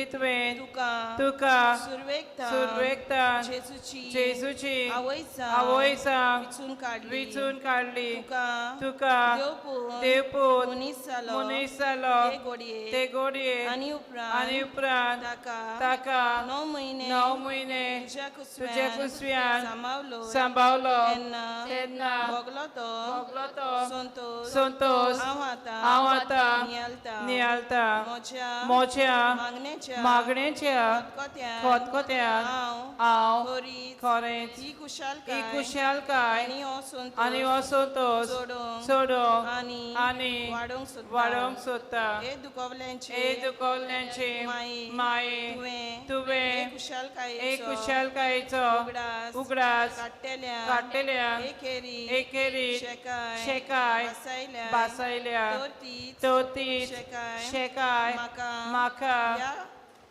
तुवें तुका तुका सुरवेक सुरवेकतान जेजूची जेजूची आवयसा आवयसा विचून काडली विचून काडली. तुका तुका देवपूत देवपूत मनीस जालो मनीस जालो ते घोडये ते घोडये आनी उपरांत आनी उपरांत ताका ताका 9 म्हयने 9 म्हयने तुज्या तुज्या कुसव्यान सांबावलो सांबावलो. तेन्ना तेन्ना भोगलो तो भोगलो तो संतोष संतोष हांव आतां हांव आतां नियाळटा नियाळटा. म्हज्या म्हज्या मागण्याच्या मागणेच्या खतखत्यान खतखत्यान हांव हांव खरीच खरेंच ही ही खुशालकाय खुशालकाय आनी हो संतोष आनी हो संतोष जोडूंक सोडूंक आनी आनी वाडोवंक सोदता. वाडोवंक सोदता. हे दुखवल्यांचे हे दुखवल्यांचे माये माये तुवें तुवें हे हे खुशालकायेचो खुशालकायेचो उगडास उगडास काडटेल्या काडटेल्या एकेरी एकेरी शेकाय शेकाय बासायल्या बासायल्या तर तीच तर तीच शेकाय शेकाय म्हाका म्हाका ह्या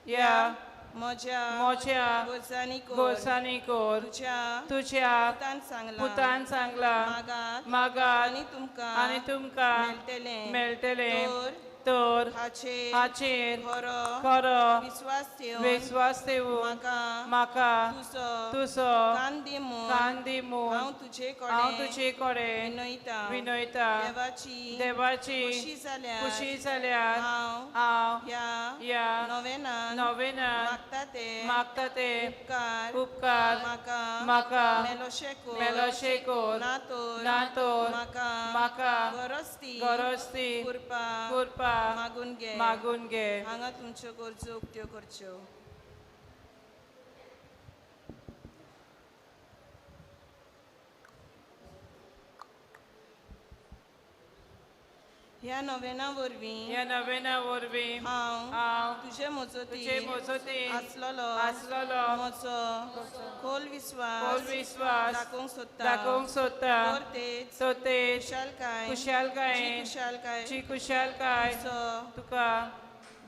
ह्या म्हज्या म्हज्या गरजांनी कर गरजांनी कर. तुज्या तुज्या पुतान सांगलां पुतान सांगलां मागात मागात आनी तुमकां आनी तुमकां मेळटलें मेळटलें. तर तर हाचेर हाचेर खरो खरो विस्वास ठेवन विस्वास ठेवून म्हाका म्हाका तुजो तुजो कान दी म्हूण कान दी म्हूण हांव तुजे हांव कडेन तुजे कडेन विनयता. विनयता. देवाची देवाची खुशी जाल्यार खुशी जाल्यार हांव हांव ह्या ह्या नोवेनान नोवेनान मागता ते मागता ते उपकार उपकार म्हाका म्हाका मेलोशे कर मेलोशे कर. ना तर ना तर म्हाका म्हाका गरज ती गरज ती कृपा कृपा मागून घे. मागून घे. हांगा तुमच्यो गरजो उक्त्यो करच्यो. ह्या नोवेना वरवीं ह्या नोवेना वरवीं हांव हांव तुजे मजती तुजे मजती आसलेलो आसलेलो म्हजो खोल विस्वास खोल विस्वास दाखोवंक सोदता दाखोवंक सोदता. तर तेच तर तेच खुशालकाय खुशालकायेन जी खुशालकाय जी खुशालकाय तुजो तुका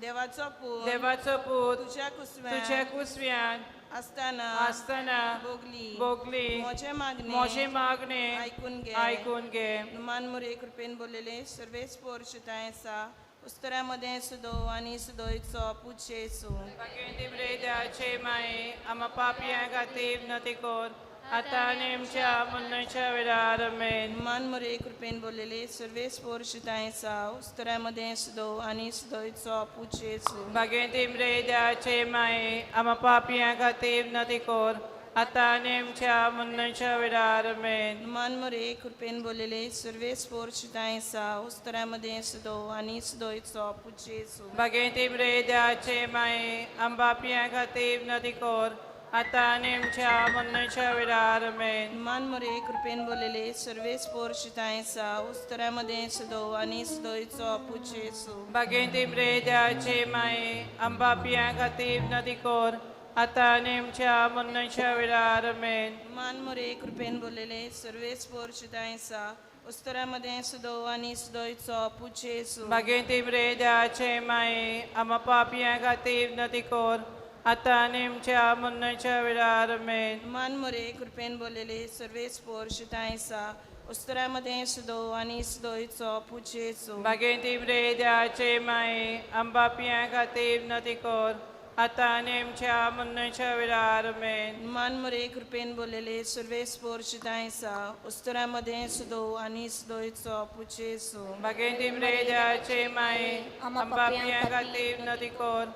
देवाचो पूत देवाचो पूत तुज्या कुसव्यान तुज्या कुसव्यान आसतना आसतना भोगली भोगली म्हजें मागणें म्हजें मागणें आयकून घे. आयकून घे. नुमान मुरे कृपेन बोललेले सर्वेस पोरशताय आसा उस्तऱ्या मदें सुदो आनी सुदोयचो पूत जेजू. भाग्यवंती देवाचे माये आमा पापयां खातीर विनंती कर आतां आनी आमच्या मरणाच्या वेळार. आमेन. नुमान मुरे कृपेन बोललेले सर्वेस पोरशताय आसा उस्तऱ्या मदें सुदो आनी सुदोयचो पूत जेजू. भाग्यवंती देवाचे माये आमा पापयां खातीर विनंती कर आतां आनी आमच्या मरणाच्या वेळार. आमेन. नुमान मुरे कृपेन बोललेले सर्वेस पोरशताय आसा उस्तऱ्या मदें सुदो आनी सुदोयचो पूत जेजू. भाग्यवंती देवाचे माये आम पापयां खातीर विनंती कर आतां आनी आमच्या मरणाच्या वेळार. आमेन. नुमान मुरे कृपेन बोललेले सर्वेस पोरशताय आसा उस्तऱ्या मदें सुदो आनी सुदोयचो पूत जेजू. भाग्यवंती देवाचे माये आम पापयां खातीर विनंती कर आतां आनी आमच्या मरणाच्या वेळार. आमेन. नुमान मुरे कृपेन बोललेले सर्वेस पोरशताय आसा उस्तऱ्या मदें सुदो आनी सुदोयचो पूत जेजू. भाग्यवंती देवाचे माये आमा पापयां खातीर विनंती कर आतां आनी आमच्या मरणाच्या वेळार. आमेन. नुमान मुरे कृपेन बोललेले सर्वेस पोरशताय आसा उस्तऱ्या मदें सुदो आनी सुदोयचो पूत जेजू. भाग्यवंती देवाचे माये आम पापयां खातीर विनंती कर आतां आनी आमच्या मरणाच्या वेळार. आमेन. नुमान मुरे कृपेन बोललेले सर्वेस पोरशताय आसा उस्तऱ्या मदें सुदो आनी सुदोयचो पूत जेजू. भाग्यवंती देवाचे माये आम पापयां खातीर विनंती कर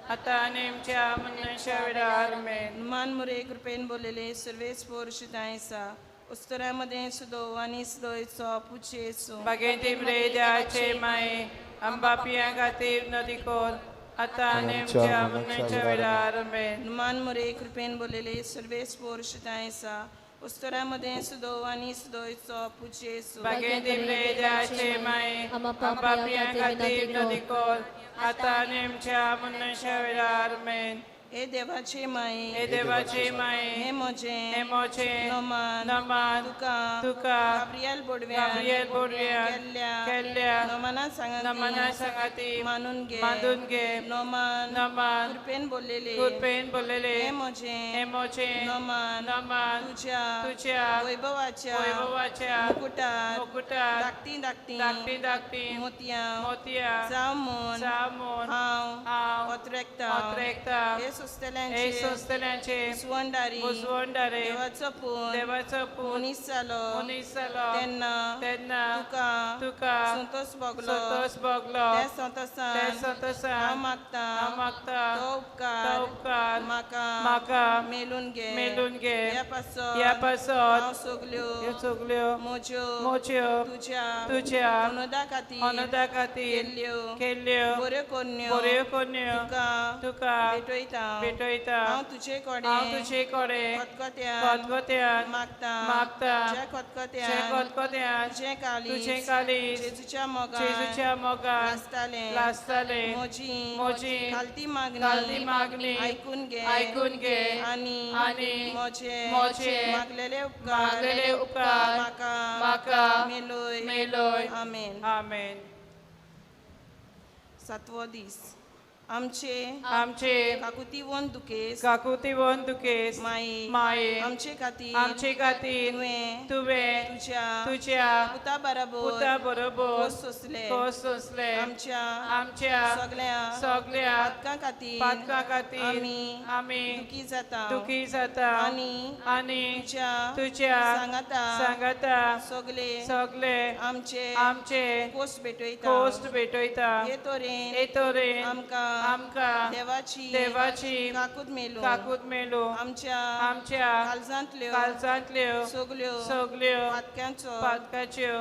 आतां आनी आमच्या मरणाच्या वेळार. आमेन. नुमान मुरे कृपेन बोललेले सर्वेस पोरशताय आसा उस्तऱ्या मदें सुदो आनी सुदोयचो पूत जेजू. भाग्यवंती देवाचे माये आम पापयां खातीर विनंती कर आतां आनी आमच्या मरणाच्या वेळार. आमेन. नुमान मुरे कृपेन बोललेले सर्वेस पोरशताय आसा उस्तऱ्या मदें सुदो आनी सुदोयचो पूत जेजू. भाग्यवंती देवाचे माये आम पापयां खातीर विनंती कर आतां आनी आमच्या मरणाच्या वेळार. आमेन. हे देवाचे माये, हे देवाचे माये, हे म्हजें, हे म्हजें नमन, नमन तुका, तुका गाब्रियल बोडव्यान, गाब्रियल बोडव्यान केल्ल्या, केल्ल्या नमना सांगाती, नमना सांगाती मानून घे, मानून घे. नमन, नमन कृपेन बोललेले, कृपेन बोललेले, हे म्हजें, हे म्हजें नमन, नमन तुझ्या, तुझ्या वैभवाच्या, वैभवाच्या मुकुटार, मुकुटार धाकटी धाकटी, धाकटी धाकटी मोतयां, मोतयां जावं म्हूण, जावं म्हूण हांव, हांव ओतरेकतां, ओतरेकतां. हे सोंसतल्यांचे, हे सोंसतल्यांचे मुसवणदारी, मुसवणदारी, देवाचो पूत, देवाचो पूत, मनीस जालो, मनीस जालो, तेन्ना, तेन्ना तुका, तुका संतोष भोगलो, संतोष भोगलो, त्या संतोषान, त्या संतोषान, हांव मागतां, हांव मागतां, तो उपकार, तो उपकार म्हाका, म्हाका मेलून घे, मेलून घे. ह्या पासत, ह्या पासत, हांव सगल्यो, ह्यो सगल्यो म्हज्यो, म्हज्यो, तुज्या, तुज्या अनुदा खातीर, अनुदा खातीर केल्ल्यो, केल्ल्यो बऱ्यो करण्यो, बऱ्यो करण्यो तुका, तुका भेटयतां, भेटयतां. हांव तुजे कडेन, हांव तुजे कडेन खतखत्यान, खतखत्यान मागतां, मागतां, ज्या खतखत्यान, ज्या खतखत्यान, तुजें काळीज, तुजें काळीज, जेजूच्या मोगान, जेजूच्या मोगान लासतालें, लासतालें, म्हजी, म्हजी खालती मागणी, खालती मागणी आयकून घे, आयकून घे, आनी, आनी म्हजे, म्हजे मागलेले उपकार, मागलेले उपकार म्हाका, म्हाका मेलोय, मेलोय. आमेन. आमेन. सातवो दीस. आमचे, आमचे काकुतीवन दुखेस, काकुतीवन दुखेस माये, माये, आमचे खातीर, आमचे खातीर तुवें, तुवें तुज्या, तुज्या पुता बरोबर, पुता बरोबर खोस सोंसले, खोस सोंसले, आमच्या, आमच्या सगळ्या, सगळ्या पातकां खातीर, पातकां खातीर आमी, आमी दुखी जाता, दुखी जाता, आनी, आनी तुज्या, तुज्या सांगाता, सांगाता सगळे, सगळे आमचे, आमचे खोस भेटयता, खोस भेटयता. हे तरेन, हे तरेन आमकां, आमकां देवाची, देवाची काकूत मेलूं, काकूत मेलूं, आमच्या, आमच्या काळजांतल्यो, काळजांतल्यो सगल्यो, सगल्यो पातकांचो, पातकाच्यो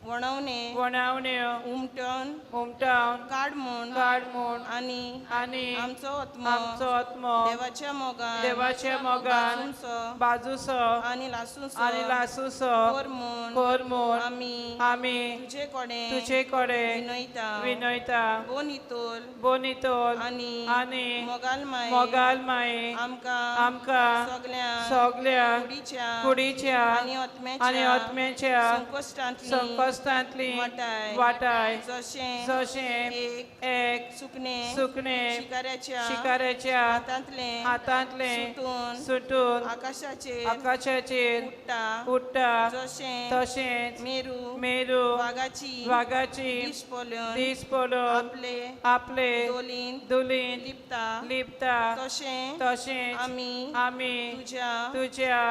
वणवणे, वणावण्यो उमटून, उमटावन काड म्हूण, काड म्हूण, आनी, आनी आमचो आत्मो, आमचो आत्मो देवाच्या मोगान, देवाच्या मोगान बाजूसो, बाजूसो आनी लासूसो, आनी लासूसो कर म्हूण, कर म्हूण आमी, आमी तुजे कडेन, तुजे कडेन विनयता. विनयता. बोनितोल, बोनितोल, आनी, आनी मोगाल माये, मोगाल माये, आमकां, आमकां सगळ्यांक, सगळ्यांक कुडीच्या, कुडीच्या आनी आत्म्याच्या, आनी आत्म्याच्या संकश्टांतली, संकश्टांतली वाटाय, वाटाय, जशें, जशें एक, एक सुकणें, सुकणें शिकाऱ्याच्या, शिकाऱ्याच्या हातांतलें, हातांतलें सुटून, सुटून आकाशाचेर, आकाशाचेर उडटा, उडटा, जशें, तशेंच मेरू, मेरू वागाची, वागाची दीस पळोवन, दीस पळोवन आपले, आपले दोलींत, दुलींत लिपता, लिपता, तशें, तशेंच आमी, आमी तुज्या, तुज्या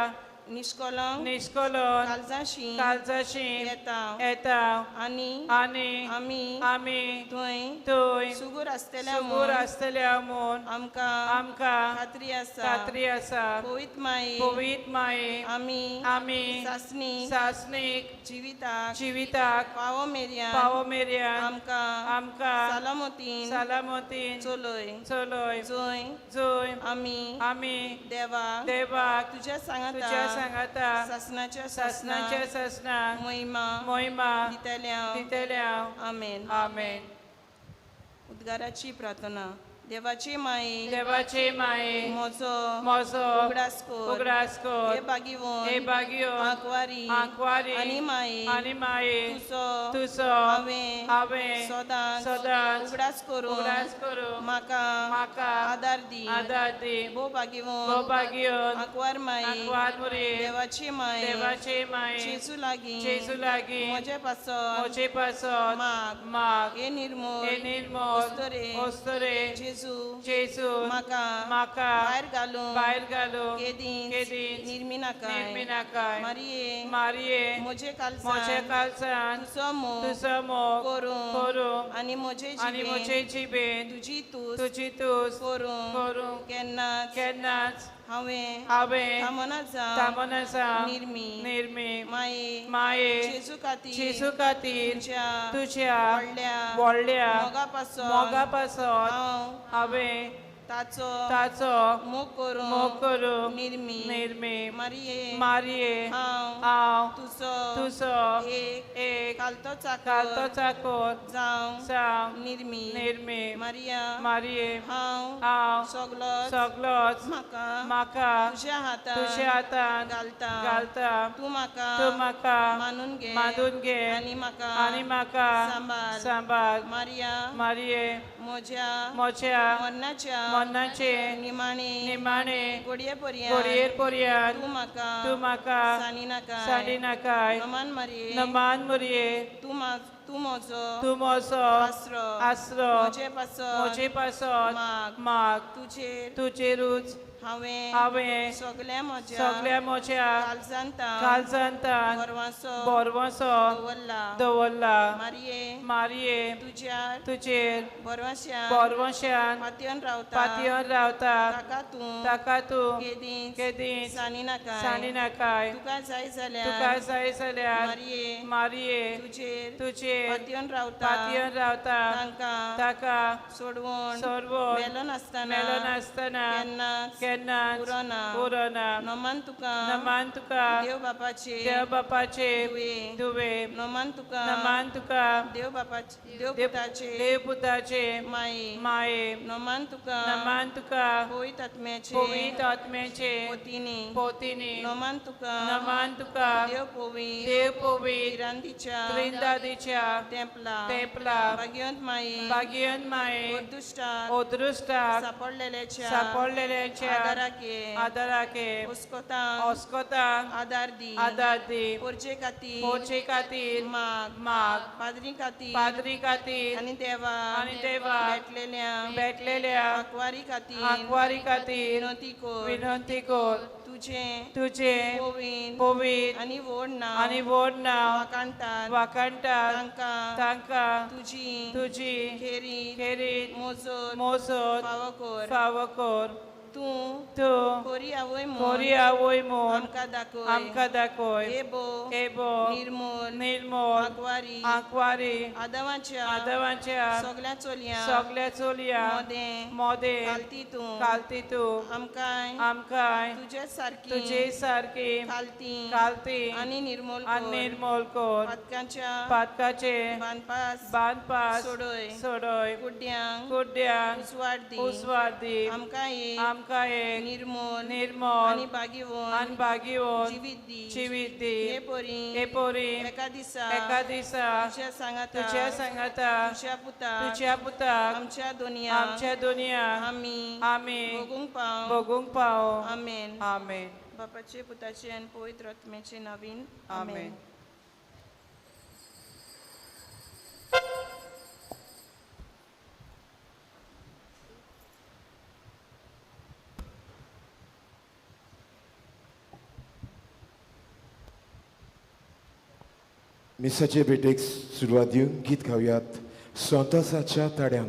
निष्कलंक, निष्कलंक काळजाशी, काळजाशी येता, येता, आनी, आनी आमी, आमी थंय, थंय सुगूर आसतल्या सुगूर म्हूण आसतल्या म्हूण आमकां, आमकां खात्री आसा. खात्री आसा. पवित्र माये, पवित्र माये, आमी, आमी सासणीक, सासणीक जिविताक, जिविताक पावो मेरेन, पावो मेरेन आमकां, आमकां सलामतीन, सलामतीन चलय, चलय, जंय, जंय आमी, आमी देवाक, देवाक तुज्या सांगाता, तुज्या सांगाता सासणाच्या सासणाच्या सासणाक मोहिमा, मोहिमा दितल्या. दितल्या. आमेन. आमेन. उद्गाराची प्रार्थना. देवाची माये, देवाची माये, म्हजो, म्हजो उगडास कर, उगडास कर, हे बागिवन, हे बागिवन, आंकवारी, आंकवारी, आनी माये, आनी माये, तुजो, तुजो हांवें, हांवें सदांच, सदांच उगडास करून, उगडास करून म्हाका, म्हाका आदार दी, आदार दी. भोव बागिवन, भोव बागिवन, आंकवार माये, आंकवार मुरे, देवाची माये, देवाची माये, जेजू लागीं, जेजू लागीं, म्हजे पासत, म्हजे पासत माग, माग, हे निर्मोल, हे निर्मोल, अस्तुरे, अस्तुरे, जेजू, जेजू, म्हाका, म्हाका भायर घालून, भायर घालून, केदींच, केदींच निर्मिनाकाय, निर्मिनाकाय. मारिये, मारिये, म्हजे म्हजे काळजान, काळजान तुजो मोग, तुजो मोग करूंक, करूंक, आनी म्हजे आनी म्हजे जिबेन जिबेन तुजी तुस्त तुजी तुस्त करूंक, करूंक केन्नाच, केन्नाच हांवें, हांवें थांबना जावं, थांबना जावं, निर्मी, निर्मी, माये, माये, जेजू खातीर, जेजू खातीर, तुज्या, तुज्या व्हडल्या, व्हडल्या मोगा पासत, मोगा पासत हांव हांवें ताचो ताचो मोग करूं मोग करूं निर्मी निर्मी मारिये मारिये हांव हांव तुजो तुजो एक एक खालतो चाकर खालतो चाकोर जावं जावं निर्मी निर्मी मारिया मारिये हांव हांव सगलोच सगलोच म्हाका म्हाका तुज्या हातान तुज्या हातान घालता घालता तूं म्हाका तूं म्हाका मानून घे मानून घे आनी म्हाका आनी म्हाका सांबाळ सांबाळ मारिया मारिये म्हज्या म्हज्या मरणाच्या मरणाचे निमाणे निमाणे घडये पर्यंत घडये पर्यंत तूं म्हाका तूं म्हाका सांडी नाका सांडी नाकाय नमान मारिये नमान मारिये तूं म्हजो तूं म्हजो आसरो आसरो म्हजे पासत म्हजे पासत माग माग तुजेर तुजेरूच हांवें हांवें सगल्या म्हज्या सगल्या म्हज्या काळजांतान काळजांतान बरवासो बरवसो दवरला दवरला मारिये मारिये तुज्या तुजेर बरवाश्यान बरवश्यान पातयेवन रावता पातयेवन रावता ताका तूं ताका तूं केदींच केदींच सांडी नाकाय सांडी नाकाय तुका जाय जाल्यार तुका जाय जाल्यार मारिये मारिये तुजेर तुजेर पातयेवन रावता पातयेवन रावता तांकां ताका सोडवून सोडवून मेलो नासतना मेलो नासतना केन्नाच केन्नाच उरना उरना नमान तुका नमान तुका देव बापाचे देव बापाचे दुवे दुवे नमान तुका नमान तुका देव बापाचे देव पुताचे देव पुताचे माये माये नमान तुका नमान तुका पवित्र आत्म्याचे पवित्र आत्म्याचे पोतीनी पोतीनी नमान तुका नमान तुका देव पवित्र देव पवित्र त्रिंदादीच्या त्रिंदादीच्या तेंपला तेंपला भाग्यवंत माये भाग्यवंत माये अदृश्टाक अदृश्टाक सापडलेल्याच्या सापडलेल्याच्या आदाराके आदाराके ओस्कोतांक ओस्कोतांक आदार दी आदार दी पोरचे खातीर पोरचे खातीर माग माग पाद्री खातीर पाद्री खातीर आनी देवा आनी देवा भेटलेल्या भेटलेल्या आंकवारी खातीर आंकवारी खातीर विनंती कर विनंती कर तुजें तुजें पवित्र पवित्र आनी व्हड नांव आनी व्हड नांव वाखाणटात वाखाणटात तांकां तांकां तुजी तुजी खेरीत खेरीत मोजत मोजत फावो कर फावो कर तूं तूं खरी आवय म्हूण खरी आवय म्हूण आमकां दाखय आमकां दाखय हे बो हे बो निर्मोल निर्मोल आंकवारी आंकवारी आदवाच्या आदवाच्या सगल्या चलयां सगल्या चलयां मोदें मोदें खालती तूं खालती तूं आमकां आमकां तुजे सारकी तुजे सारकी खालती खालती आनी निर्मोल आनी निर्मोल कर पातकाच्या पातकाचे बांदपास बांदपास सोडय सोडय कुड्ड्यांक कुड्ड्यांक उजवाड दी उजवाड दी आमकां एक आमकां एक निर्मोल निर्मोल आनी भाग्यवंत आनी भाग्यवंत जिवीत दी जिवीत दी हे परी हे परी एका दिसा एका दिसा तुज्या सांगाता तुज्या सांगाता तुज्या पुताक तुज्या पुताक आमच्या दुनिया आमच्या दुनिया आमी आमी भोगूंक पाव भोगूंक पाव. आमेन. आमेन. बापाचे पुताचे आनी पवित्र आत्म्याचे नावीन आमेन. मिसाचे भेटेक सुरवात दिवन गीत गावयात संतोसाच्या ताड्यान.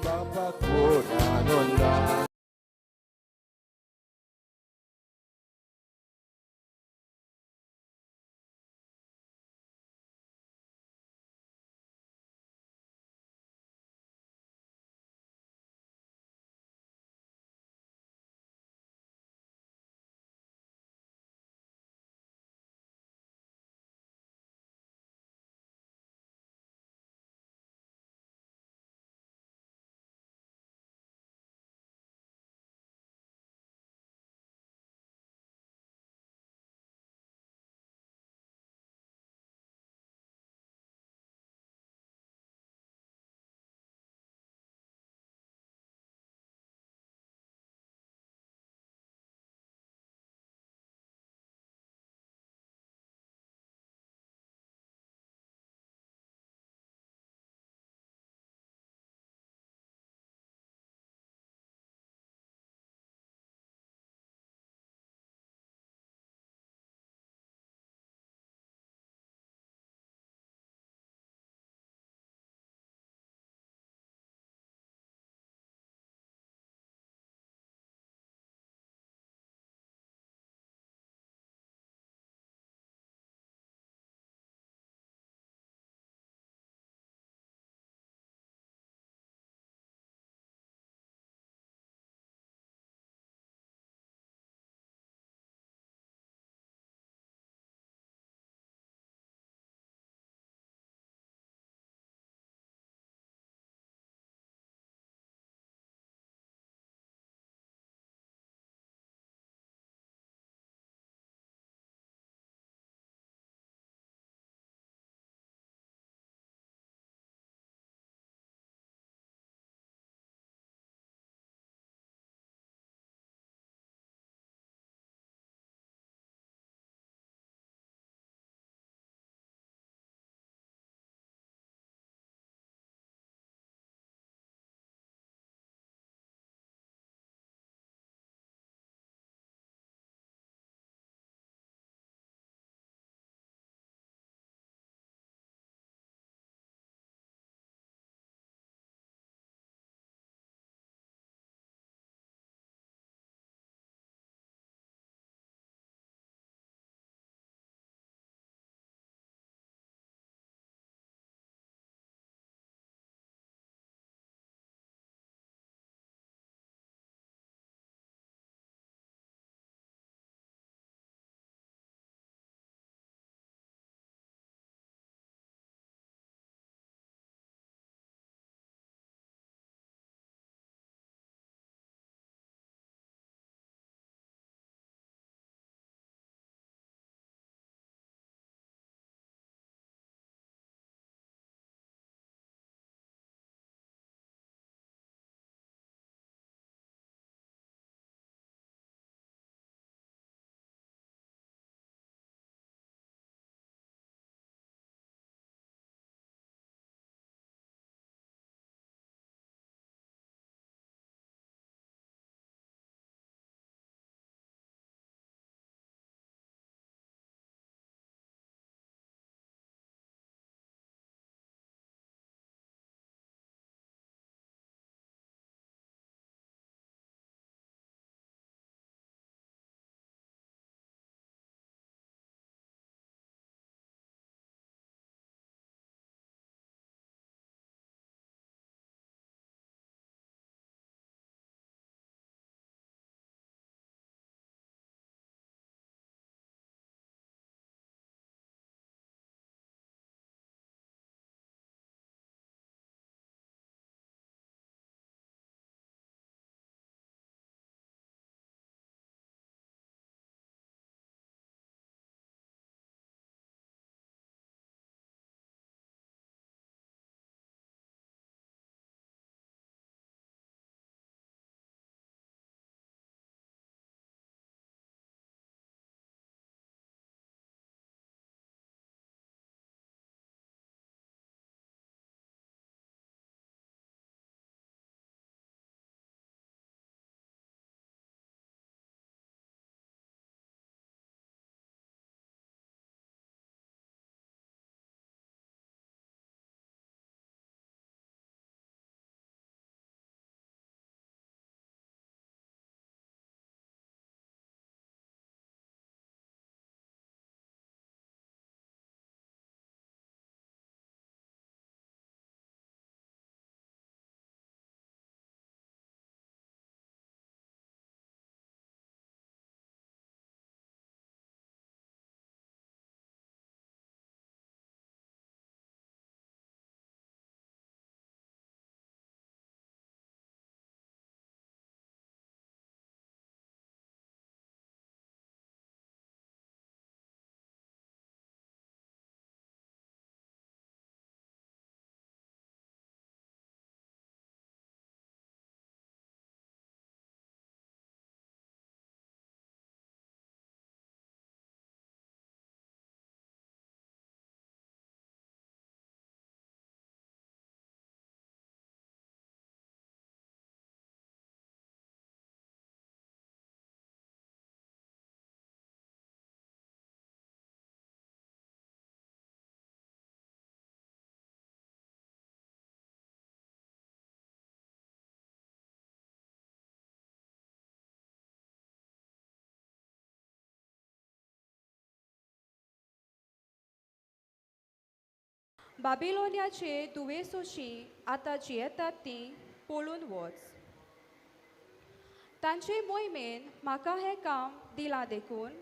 बाबा कोण बाबिलोन्याचे दुवेसोशी आतां जियेतात ती पळून वच. तांचे मोहिमेन म्हाका हें काम दिलां देखून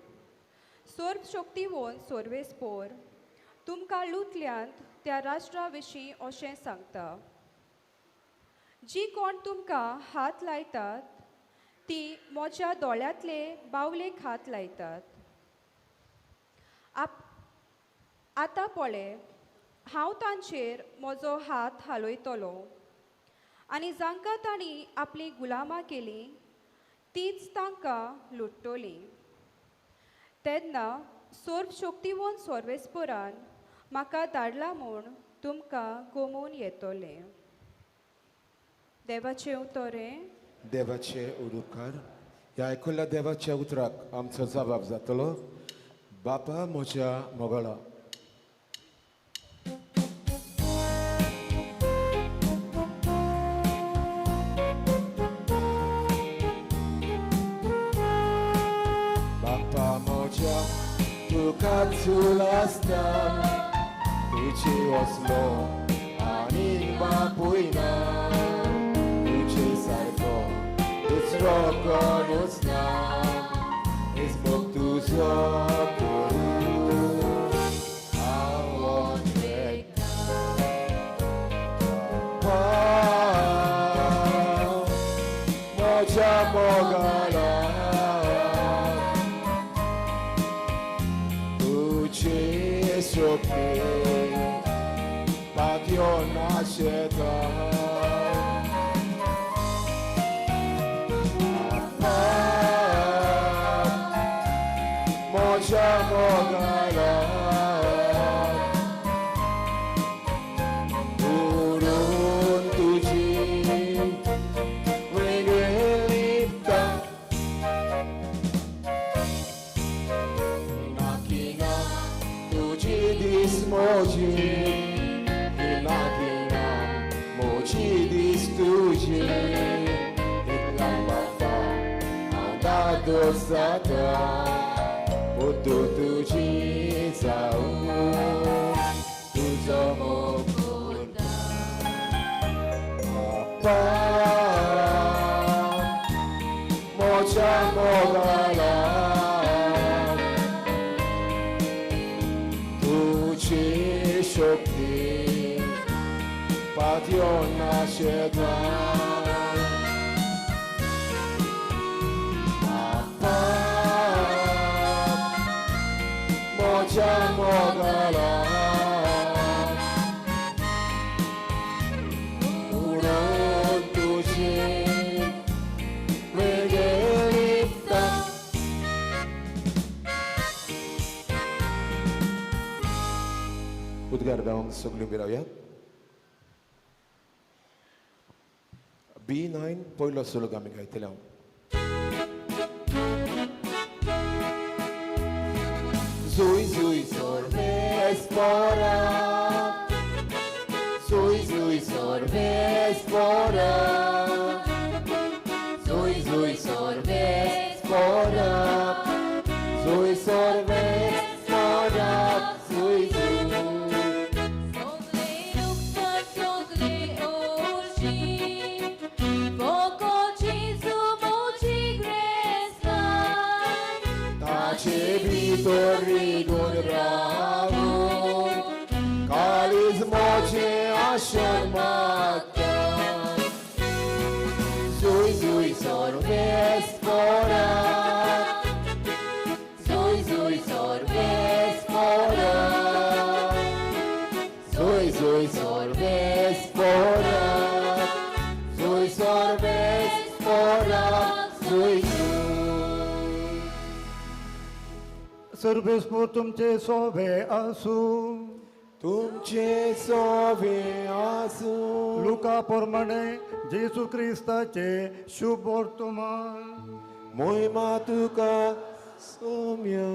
सर्व शक्तिवंत सर्वेस्पोर तुमकां लुतल्यांत त्या राष्ट्रा विशीं अशें सांगता. जी कोण तुमकां हात लायतात ती म्हज्या दोळ्यांतले बावलेक हात लायतात. आतां पळय, हांव तांचेर म्हजो हात हालयतलो आनी जांकां तांणी आपली गुलामां केली तीच तांकां लुट्टली. तेन्ना सर्व शक्तिवंत सर्वेस्पोरान म्हाका धाडला म्हूण तुमकां गोमोवन येतलें. देवाचें उतर हें. देवाचे उपकार. ह्या आयकुल्ल्या देवाच्या उतराक आमचो जबाब जातलो. बापा म्हज्या मोगळा. बापा म्हज्या तुका चूल आसता, तुजे असलो आनी बापूय ना, तुजे सारको दुसरो कोणूच ना, मोग तुजो करूं हांव वचता. म्हज्या मोगाला तुजे शक्ती पातयो नाशेता. म्हज्या मोगाला उरून तुजी वेगळे लिपता. नाकिना तुजी दीस म्हजी, नाकिना म्हजी दीस तुजी, इतला बापा हांव दादोस जाता, बुद्दू तुजी जावं तुजो मोग उरता. बापा म्हज्या मोगाला तुजी शक्ती पातयो नाशेता. बापा म्हज्या मोगाला उडोवन तुजी वेगळे लिपता. उद्गार गावंक सगळ्यो उबी रावया. B9 पयलो सुलूक आमी गायतले. हांव Zui zui sorvespora, zui zui sorvespora, zui zui sorvespora, zui sorvespora, zui zui. Vitor bravo, काळीज मोजे आशर मागता. Zui zui sorvespora, zui zui sorvespora, zui zui sorvespora, zui sorvespora, zui zui. सर्वेस्पोर तुमचे सोवे आसूं. तुमचे सोवे आसूं. लुका प्रमाणे जेजू क्रिस्ताचे शुभ वर्तमान. मोहिमा तुका सोम्या.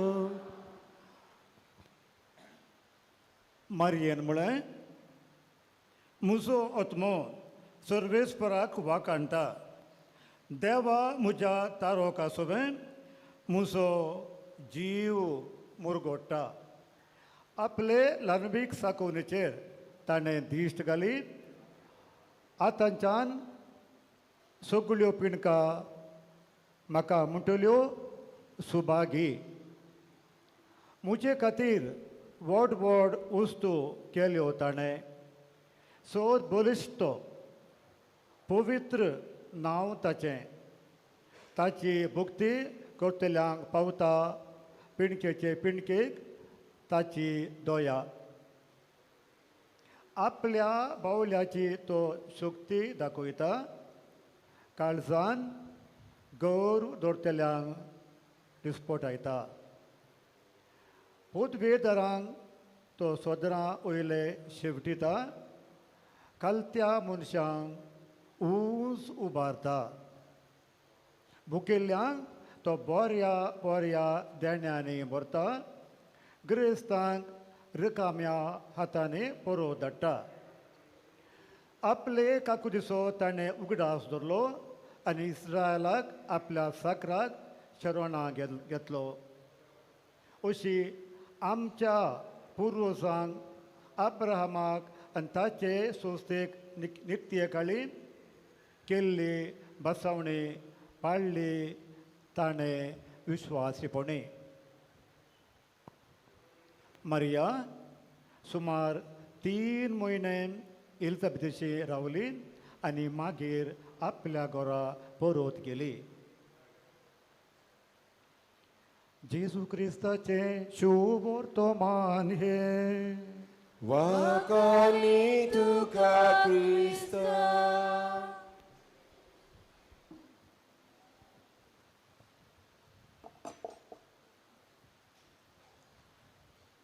मारयेन म्हळें, म्हजो आत्मो सर्वेस्पराक वाखाणटा. देवा म्हज्या तारोका सोबें म्हजो जीव मुरगोडटा. आपले ल्हानवीक साकोवणेचेर ताणें दिश्ट घाली. आतांच्यान सगळ्यो पिणका म्हाका म्हणटल्यो सुभागी. म्हजे खातीर व्हड व्हड वस्तू केल्यो ताणें. सोद बलिश्ट पवित्र नांव ताचें. ताची भक्ती करतल्यांक पावता पिणकेचे पिणकेक ताची दया. आपल्या बावल्याची तो शक्ती दाखयता. काळजान गौर दवरतल्यांक दिसपटायता. पदवेदारांक तो सदरां वयले शेवटिता. कालत्या मनशांक ऊंच उबारता. भुकेल्ल्यांक तो बऱ्या बऱ्या देण्यांनी भरता. गिरेस्तांक रिकाम्या हातांनी परत धाडटा. आपले काकुदिसो ताणें उगडास दवरलो आनी इस्रायलाक आपल्या साकराक शरणां घेतलो. अशी आमच्या पुर्वजांक अब्राहमाक आनी ताचे संस्थेक नित्य काळी केल्ली बसवणी पाळ्ळी ताणें विश्वासीपणी. मारिया सुमार 3 म्हयने एलिजाबेथीशी रावली आनी मागीर आपल्या घरा परत गेली. जेजू क्रिस्ताचें शुभ वर्तमान हें. वाकानी तुका क्रिस्ता.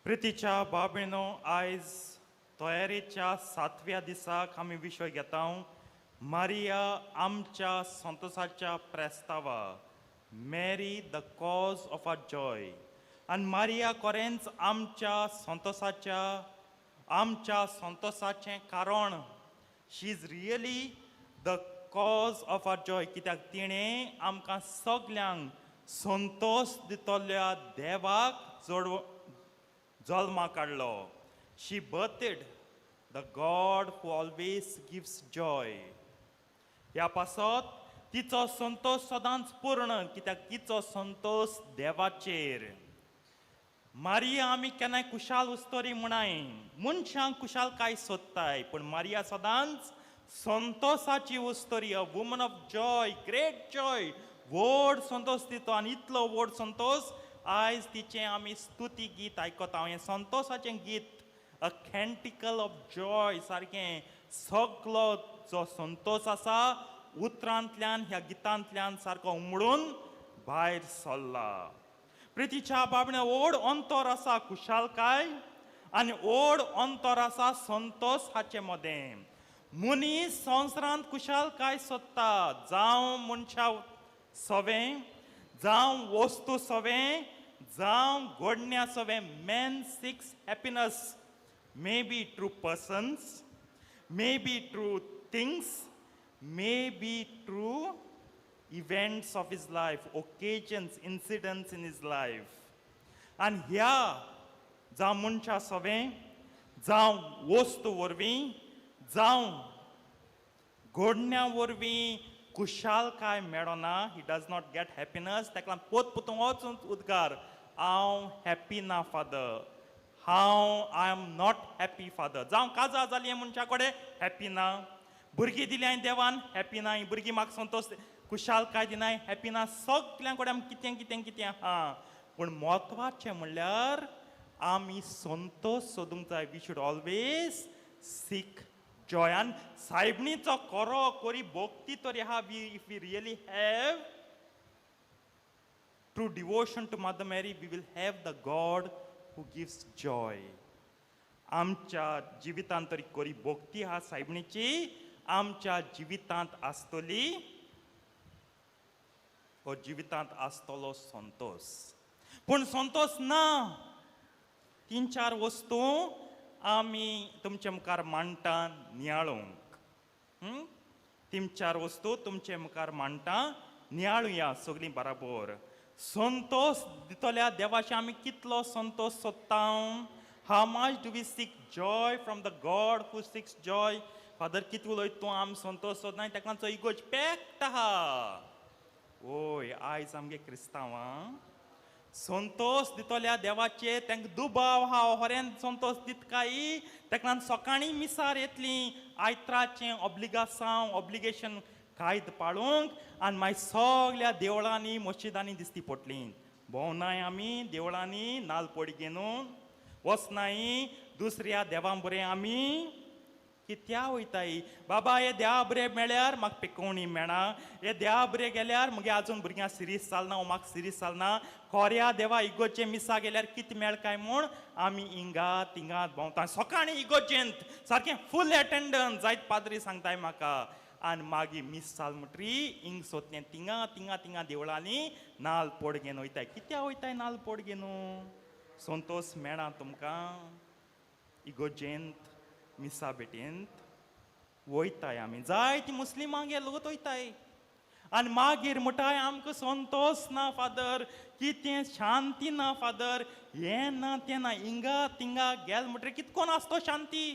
प्रितीच्या बाबेनो, आयज तयारेच्या 7व्या दिसाक आमी विशय घेता मारिया आमच्या संतोसाच्या प्रस्तावा, Mary the cause of our joy. आनी मारिया कोरेंच आमच्या संतोसाच्या आमच्या संतोसाचें कारण. She is really the cause of our joy, कित्याक तिणें आमकां सगल्यांक संतोस दितल्या देवाक जोड जल्मा काडलो. She birthed the God who always gives joy. ह्या पासत तिचो संतोश सदांच पूर्ण, कित्याक तिचो संतोश देवाचेर. मारिया आमी केन्नाय कुशाल उस्तोरी म्हणाय, मनशांक कुशालकाय सोदताय, पूण मारिया सदांच संतोसाची उस्तोरी, a woman of joy, great joy, व्हड संतोश दितो. आनी इतलो व्हड संतोश आयज तिचें आमी स्तुती गीत आयकता. हें संतोसाचें गीत, अ कॅन्टिकल ऑफ जॉय सारकें सगलो जो संतोश आसा उतरांतल्यान ह्या गितांतल्यान सारको उमळून भायर सरला. प्रितीच्या बाबणे व्हड अंतर आसा खुशालकाय आनी व्हड अंतर आसा संतोश हाचे मदें. मनीस संवसारांत खुशालकाय सोदता, जावं मनशा सवें, जावं वस्तू सवें, जावं घडण्या सवें. Man seeks happiness may be through persons, may be through things, may be through events of his life, occasions, incidents in his life. आनी ह्या जावं मनशा सवें, जावं वस्तू वरवीं, जावं घडण्या वरवीं खुशालकाय मेळना. He does not get happiness. ताका लागून पोत पोतून वचून उद्गार, हांव हॅप्पी ना फादर, हांव I am not happy father. जावं काजार जाली मनशा कडेन हॅप्पी ना, भुरगीं दिली हांवें देवान हॅप्पी ना, ही भुरगीं म्हाका संतोश खुशालकाय दिनाय हॅप्पी ना. सगल्यां कडेन आमी कितें कितें कितें आहा, पूण म्हत्वाचें म्हणल्यार आमी संतोश सोदूंक जाय. We should always seek joy. आनी सायबणीचो खरो कोरी भक्ती तरी आहा. We if we really have true devotion to Mother Mary, we will have the God who gives joy. आमच्या जिवितांत तरी कोरी भक्ती आहा सायबणीची आमच्या जिवितांत आसतली, हो जिवितांत आसतलो संतोश. पूण संतोश ना. 3-4 वस्तू आमी तुमचे मुखार मांडटा नियाळूंक. 3-4 वस्तू तुमचे मुखार मांडटा नियाळुया सगळीं बराबर. संतोश दितल्या देवाचे आमी कितलो संतोश सोदता. How much do we seek joy from the God who seeks joy? Father कितें उलयता तूं, आम संतोश सोदनाय, ताका लागून इगोर्ज पॅक्ट आहा. ओय आयज आमगे क्रिस्तांवां संतोश दितल्या देवाचे तांकां दुबाव आहा, होऱ्यान संतोश दित काय, ताका लागून सकाळीं मिसार येतली आयत्राचें ऑब्लिगासांव ऑब्लिगेशन कायद पाळूंक आनी मागीर सगल्या देवळांनी मस्जिदांनी दिसती पडली. भोंवनाय आमी देवळांनी नाल पोडी घेवन वचनाय दुसऱ्या देवां बरें आमी कित्या वयताय. बाबा हे देवा बरें मेळ्यार म्हाका पिकोवणी मेळना, हे देवा बरें गेल्यार मुगे आजून भुरग्यां सिरीस चलना, म्हाका सिरीस चलना, खोऱ्या देवा इगोर्जे मिसा गेल्यार कितें मेळ काय म्हूण आमी हिंगा तिंगा भोंवता. सकाळीं इगोर्जेंत सारकें फूल एटेंडन्स जायत पाद्री सांगताय म्हाका, आनी मागीर मीस चाल म्हणटरी हिंग सोदलें तिंगा तिंगा तिंगा देवळांनी नाल पोड घेवन वयताय. कित्या वयताय नाल पोड घेवन? संतोश मेळना तुमकां इगोर्जेंत मिसा भेटेंत वयताय आमी. जायती मुस्लिमांगेर लोक वयताय आनी मागीर म्हणटाय आमकां संतोश ना फादर, कितें शांती ना फादर, हें ना तें ना, हिंगा तिंगा गेल म्हणटरी कितकोन आसतो शांती.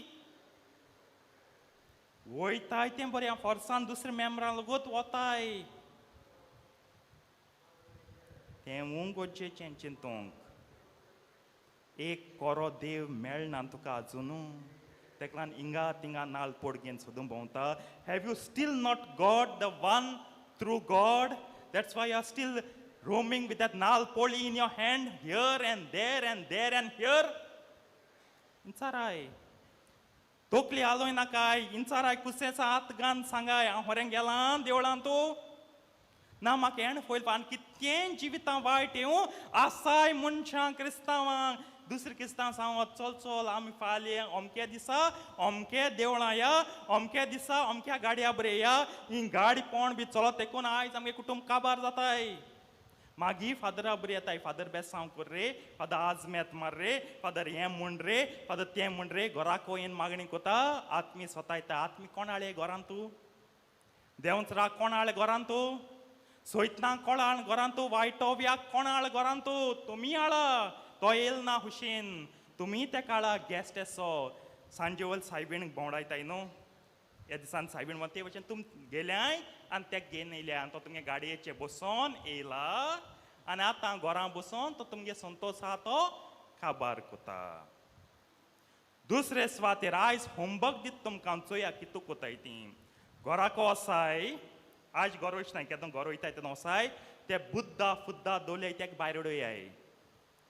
वयताय तें बरें फोर्सान दुसऱ्या मेम्बरां लोगूत वताय, तें गरजेचें चिंतूंक. एक कोरो देव मेळना तुका आजून, ताका लागून हिंगा तिंगा नाल पोड घेवन सोदून भोंवता. Have you still not got the one true God? That's why you are still roaming with that नाल पोळी in your hand here and there and there and here. इंचाराय तोकली आलोय नाकाय, इंचाराय कुसेचा हात घान सांगाय हांव होरें गेलां देवळान तूं ना म्हाका हेण फयल. आनी कितकें जिवितां वायट येवं आसाय मनशां क्रिस्तांवांक. दुसरे क्रिस्तांव सांग चल चल आमी फाल्यां अमके दिसा अमके देवळां या, अमके दिसा अमक्या गाडया बरे या, ही गाडी पोण बी चलत तेकून आयज आमगे कुटुंब काबार जाताय. मागीर फादरा बरी येताय, फादर बेसांव कर रे, फादर आजमेत मार रे, फादर हें म्हण रे, फादर तें म्हण रे, घराक येवन मागणी कोता. आत्मी स्वता येता. आत्मी कोण हाडले घरान तूं? देंवचरा कोण हाडले घरान तूं? सोयतना कोण हाड घरान तूं? वायटोव्याक कोण हाड घरान तूं? तुमी हाडा, तो येयल ना हुशेन, तुमी त्या काळा गॅस्ट एसो. सांजे वयल सायबीण भोंवडायताय न्हू, ह्या दिसान सायबीण म्हणटा ते भशेन तुम गेल्याय आनी तेका घेवन येयल्या आनी तो तुमगे गाडयेचेर बसोन येयला आनी आतां घरां बसोन तो तुमगे संतोश आहा तो काबार कोता. दुसरे सुवातेर आयज होमवर्क दिता तुमकां, चोया कितू कोताय ती. घराको वसाय आयज घर वचनाय, केन्ना घर वयताय तेन्ना वसाय ते बुद्दा फुद्दा दोले तेका भायर उडयाय.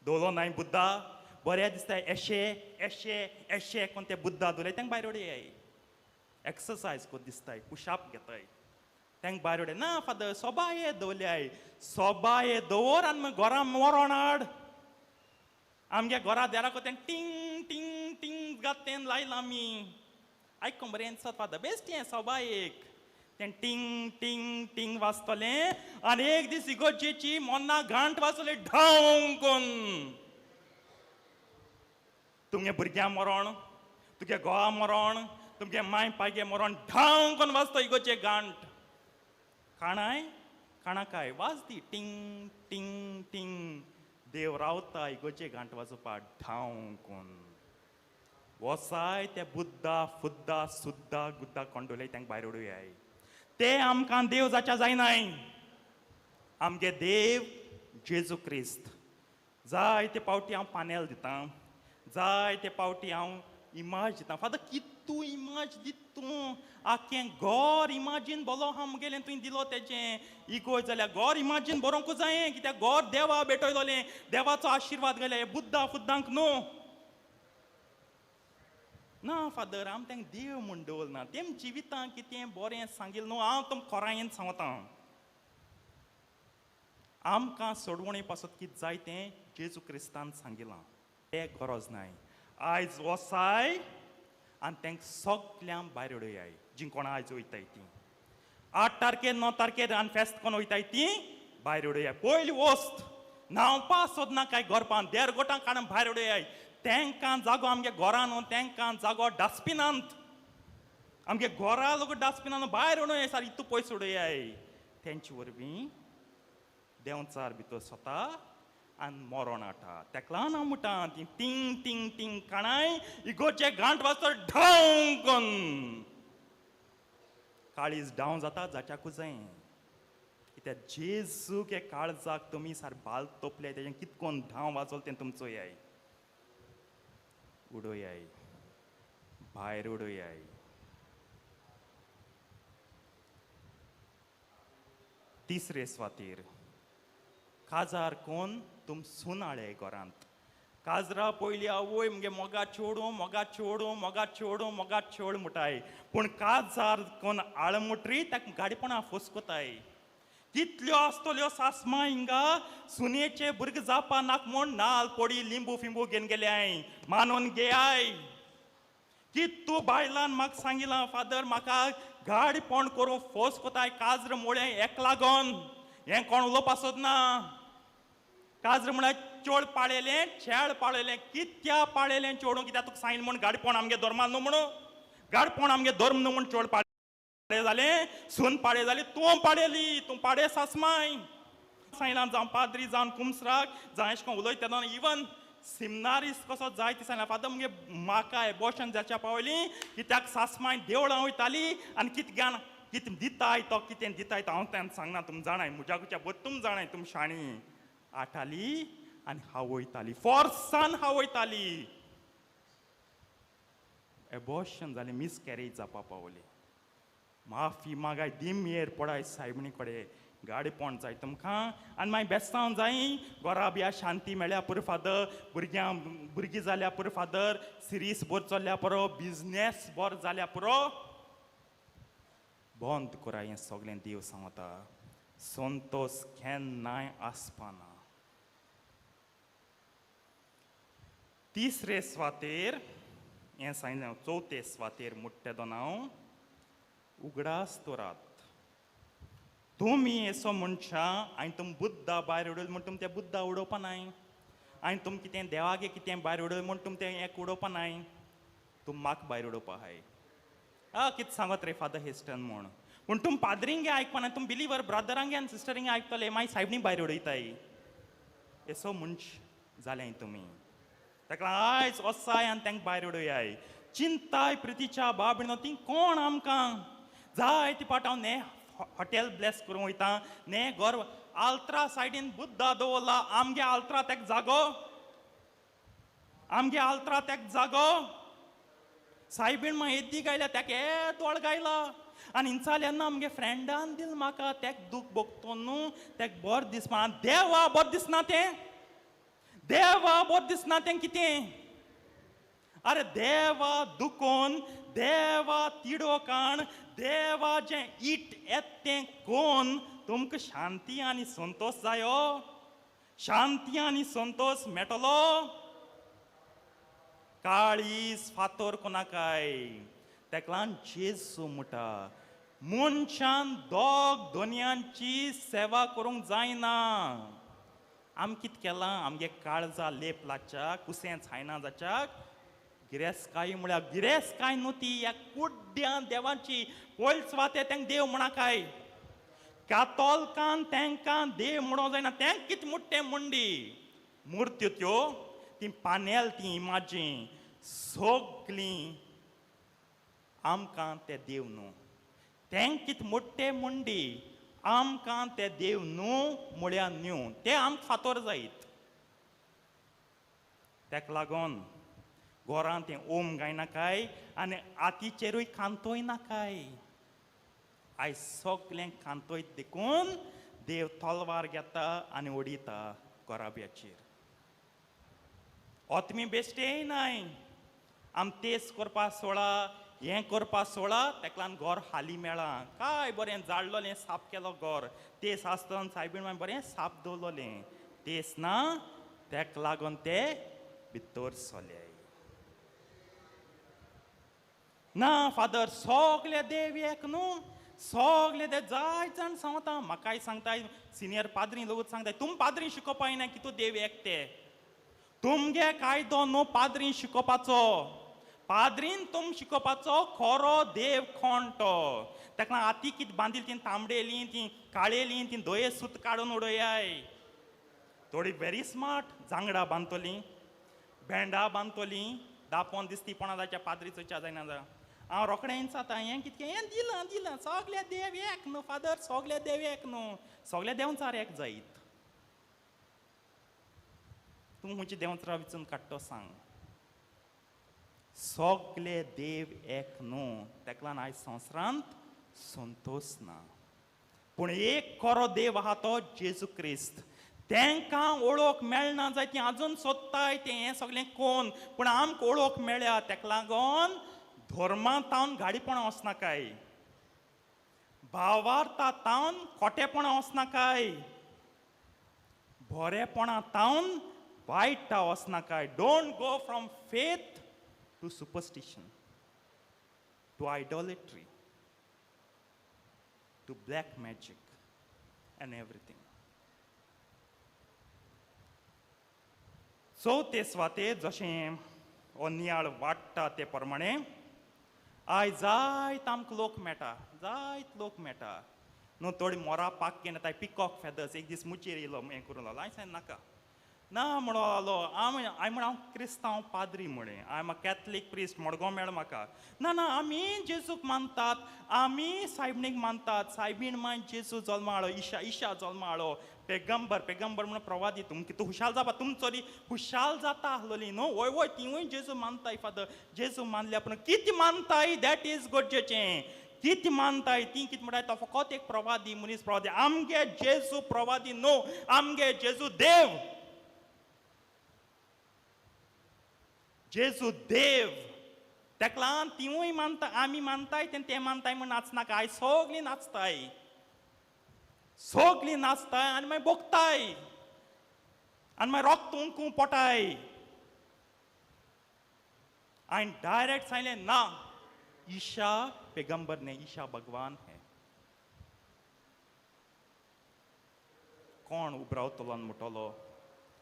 दोलो नाय बुद्दा बरें दिसता एशे एशे एशे कोण ते बुद्दा दोले तेंका भायर उडयाय. एक्सरसायज कोत दिसताय, पुशाप घेताय, तेंका भायर उडय ना फादर सोबाये दवरल्याय, सोबाये दवर आनी मागीर घरा मरोण हाड. आमगे घरा देराको तें टिंग टिंग टिंग गात तें लायलां आमी. आयकोंक बरें दिसता फादर, बेश्टें सोबायेक तें टिंग टिंग टिंग वाजतलें आनी एक दीस इगोर्जेची मोन्ना घांट वाजतले ढांव कोन. तुमगे भुरग्यां मरोण, तुगे घोवा मरोण, तुमगे माय पायगे मरोण, ढांव कोन वाजतो इगोर्जे घांट. काणाय काणाकाय वाजती टिंग टिंग टिंग. देव रावता इगोर्जे घांट वाजोवपा ढांव कोन. वसाय ते बुद्दा फुद्दा सुद्दा गुद्दा कोंडोले तांकां भायर उडोयाय. ते आमकां देव जाच्या जायनाय. आमगे देव जेजू क्रिस्त. जायते पावटी हांव पानेल दितां, जायते पावटी हांव इमाज दितां. फादर कितू इमाज दित तूं, आख्खें घोर इमाजीन बोलो आहा मुगेलें तुवें दिलो तेजें. इगोर्ज जाल्यार घोर इमाजीन बरोवंकूच जायें, कित्याक घोर देवा भेटयलोलें, देवाचो आशिर्वाद गेले बुद्दा फुद्दांक न्हू. ना फादर आम तांकां देव म्हूण दवरना, तेम जिवितां कितें बरें सांगिल्लें न्हू. हांव तुमकां खोरायेन सांगता, आमकां सोडवणे पासत कितें जाय तें जेजू क्रिस्तान सांगिलां, तें गरज नाय. आयज वसाय आनी तांकां सगल्यांक भायर उडयाय जीं कोणा आयज वयताय तीं. 8 तारखेर 9 तारखेर आनी फेस्त कोण वयताय तीं भायर उडयाय. पयली वस्त न्हांवपा सोदना काय गोरपान देर गोटां काडून भायर उडयाय. तांकां जागो आमगे घरान न्हू, तांकां जागो डस्टबिनांत. आमगे घरा लोक डस्टबिनान भायर उडोवया सार इतू पयस उडयाय. तेंचे वरवीं देंवचार भितर स्वता आनी मरोण आटा तेका लागून हांव म्हणटा ती टिंग टिंग टिंग काणाय इगोचे घांट वाजता ढांव करून काळीज डावन जाता जाच्याकूच जाय. कित्याक जेजूक हे काळजाक तुमी सार बाल तोपले तेजें कितकोन धांव वाजोल तें तुमचो याय उडोयाय भायर उडोयाय. तिसरे स्वातीर काजार कोन तुम सुनाळे घरांत काजरा पयली आवय मुगे मोगा चेडूं मोगा चेडूं मोगा चेडूं मोगा चेड मुटाय पूण काजार कोन आळमुटरी ताका गाडीपणां फोसकोताय. कितल्यो आसतल्यो सासमा हिंगा सुनेचे भुरगे जावपा नाक म्हूण नाल पोडी लिंबू फिंबू घेवन गेल्याय मानून घेयाय. कित तूं बायलान म्हाका सांगिलां फादर म्हाका गाडी पोंड करूं फोस कोताय काज्र मोळें एक लागोन हें कोण उलोवपा सोदना. काज्र म्हळ्यार चोड पाळयलें छेळ पाळयलें कित्या पाळयलें चेडूं कित्याक तुका सांगिल्लें म्हूण गाडीपोण आमगे धर्मान न्हू म्हणून गाडपोण आमगे धर्म न्हू म्हूण चोड पाळयलें जालें सून पाळये जाली तूं पाळयली तूं पाडे सासमाय सांगिलां जावं पाद्री जावन कुमसराक जावं एशें कोन्न उलयता तेन्ना इवन सिमनारीस कसो जाय ती सांगला फादर मुगे म्हाका एबॉर्शन जाच्या पावली कित्याक सासमाय देवळां वयताली आनी कितें ज्ञान कितें दिताय तो कितें दिताय तो हांव तेन्ना सांगना तुम जाणाय म्हज्याकुच्या बरें तुम जाणाय तुम शाणी आटाली आनी हावयताली फोर्सान हावयताली. एबॉर्शन जालें मिसकॅरेज जावपा पावली. माफी मागाय दिमयेर पडाय सायबणी कडेन गाडी पोंड जाय तुमकां आनी मागीर बेस्तांव जाय घरा बिया शांती मेळ्ळ्या पुरो फादर भुरग्यां भुरगीं जाल्या पुरो फादर सिरीस बरो चल्ल्या पुरो बिजनेस बरो जाल्या पुरो. बंद करा हें सगळें देव सांगता संतोस केन्नाय आसपाना. तिसरे स्वातेर हें सांगलें चवथे स्वातेर मुट्टे दोन हांव उगडास दवरात तुमी असो मनशां आनी तुम बुद्दा भायर उडयले म्हूण तुम त्या बुद्दा उडोवपा नाय आनी तुम कितें देवागे कितें भायर उडयलें म्हूण तुम तें एक उडोवपा नाय तुम म्हाका भायर उडोवपा आहाय. कितें सांगत रे फादर हेस्टन म्हूण पूण तुम पाद्रिंगे आयकपा नाय तुम बिलीवर ब्रदरांगे आनी सिस्टरिंगे आयकतले मागीर सायबणी भायर उडयताय. येसो मनश जालें तुमी ताका आयज वसाय आनी तांकां भायर उडयाय. चिंताय प्रितीच्या बाबीनो ती कोण आमकां जाय ती पाट हांव ने हॉटेल ब्लेस करूंक वयता ने घर आल्त्रा सायडीन बुद्दा दवरला आमगे आल्त्रा तेक जागो आमगे आल्त्रा तेक जागो सायबीण मागीर येद्दी गायल्या तेका येदोळ गायला आनी हिंचाल्यान आमगे फ्रेंडान दिल म्हाका तेक दूख भोगतो न्हू तेक बरें दिसपा देवा बरें दिसना तें देवा बरें दिसना तें कितें. अरे देवा दुकोन देवा तिडो काण देवा जें it येत तें कोन तुमकां शांती आनी संतोश जायो शांती आनी संतोश मेळटलो. काळीज फातोर कोणाकाय तेका लागून जेजू म्हणटा मनशान दोग दोनयांची सेवा करूंक जायना. आमी कितें केलां आमगे काळजा लेप लागच्याक कुसें छायना जाच्याक गिरेस्तकाय म्हळ्यार गिरेस्तकाय न्हू ती ह्या कुड्ड्या देवाची पयले सुवाते तांकां देव म्हणाकाय कातोलकान तांकां देव म्हणूंक जायना तें कितें मोट्टें मुंडी मुर्त्यो त्यो ती पानेल ती इमाजी सगळीं आमकां ते देव न्हू तें कितें मोट्टें मुंडी आमकां ते देव न्हू म्हळ्यार न्हू ते आमकां फातोर जायत. तेका लागून घरांत तें ओम गायनाकाय आनी आतीचेरूय कांतोय नाकाय. आयज सगळें कांतोयत देखून देव तलवार घेता आनी उडयता गोराब्याचेर. ओतमी बेश्टेय नाय आम तेज करपा सोळा हें करपा सोळा तेका लागून घर हाली मेळ्ळां काय बरें जाळलोलें साफ केलो घर तेज आसतना सायबीण मागीर बरें साफ दवरलोलें तेज ना तेका लागून ते भितर सोले. ना फादर सगळे देव एक न्हू सगळे ते जाय जाण सांगता म्हाकाय सांगताय सिनियर पाद्री लोक सांगताय तुम पाद्री शिकोवपा येना की तूं देव एक ते तुमगे कायदो न्हू पाद्री शिकोवपाचो पाद्रीन तुम शिकोवपाचो खरो देव कोण तो. ताका आती कितें बांदिल ती तांबडेली ती काळेली ती दोये सूत काडून उडयाय. थोडी व्हेरी स्मार्ट जांगडां बांदतलीं, भेंडां बांदतलीं, दापोन दिसती पणाच्या पाद्री चोयच्या जायना जा. हांव रोखडें जाता हें कितकें हें दिलां दिलां सगळे देव एक न्हू फादर, सगळे देव एक न्हू, सगळे देंवचार एक जायत. तूं खंयची देंवचारा विचून काडटो सांग. सगळे देव एक न्हू, तेका लागून आयज संवसारांत संतोश ना. पूण एक खरो देव आहा तो जेजू क्रिस्त. तेंकां ओळख मेळना जाय, ती आजून सोदताय तें हें सगळें कोण, पूण आमकां ओळख मेळ्ळ्या. तेका लागून धर्मा तावन गाडीपणां वचनाकाय, भावार्था तावन खोटेपणां वचनाकाय, बरेपणा तावन वायटा वचनाकाय. Don't go from faith to superstition, to idolatry, to black magic and everything. चवथे सुवातेर जशें हो नियाळ वाडटा ते प्रमाणे आयज जायत आमकां लोक मेळटा, जायत लोक मेळटा न्हू. थोडी मोरा पाक घेवन येताय, पिकॉक फेदर्स. एक दीस मुचेर येयलो हें करूं लागलो. हांवें सांगलें नाका ना म्हणो लागलो. हांव हांवें म्हण हांव क्रिस्तांव पाद्री म्हळें, I am a Catholic priest. Madgaon मेळ म्हाका. ना ना, आमी जेजूक मानतात, आमी सायबणीक मानतात. सायबीण माय जेजू जल्मा हाडलो, इशा इशा जल्मा हाडलो, पेगंबर पेगंबर म्हणून प्रवादी. तुमकां तूं हुशाल जावपा, तुमचो हुशाल जाता आसलोली न्हू. वय वय, तिवूय जेजू मानताय फादर. जेजू मानल्या पूण कितें मानताय that is गरजेचें. कितें मानताय ती कितें म्हणटाय, तो फकत एक प्रवादी मनीस प्रवादी. आमगे जेजू प्रवादी न्हू, आमगे जेजू देव, जेजू देव. तेका लागून तिवूय मानता, आमी मानताय ते मानताय म्हण नाचनाका. आयज सगळीं नाचताय, सगळीं नाचताय आनी मागीर भोगताय आनी मागीर रोक्त उंकूं पोटाय. हांवें डायरेक्ट सांगलें ना, ईशा पेगंबर न्ही, ईशा भगवान है. कोण उबरावतलो आनी म्हणटलो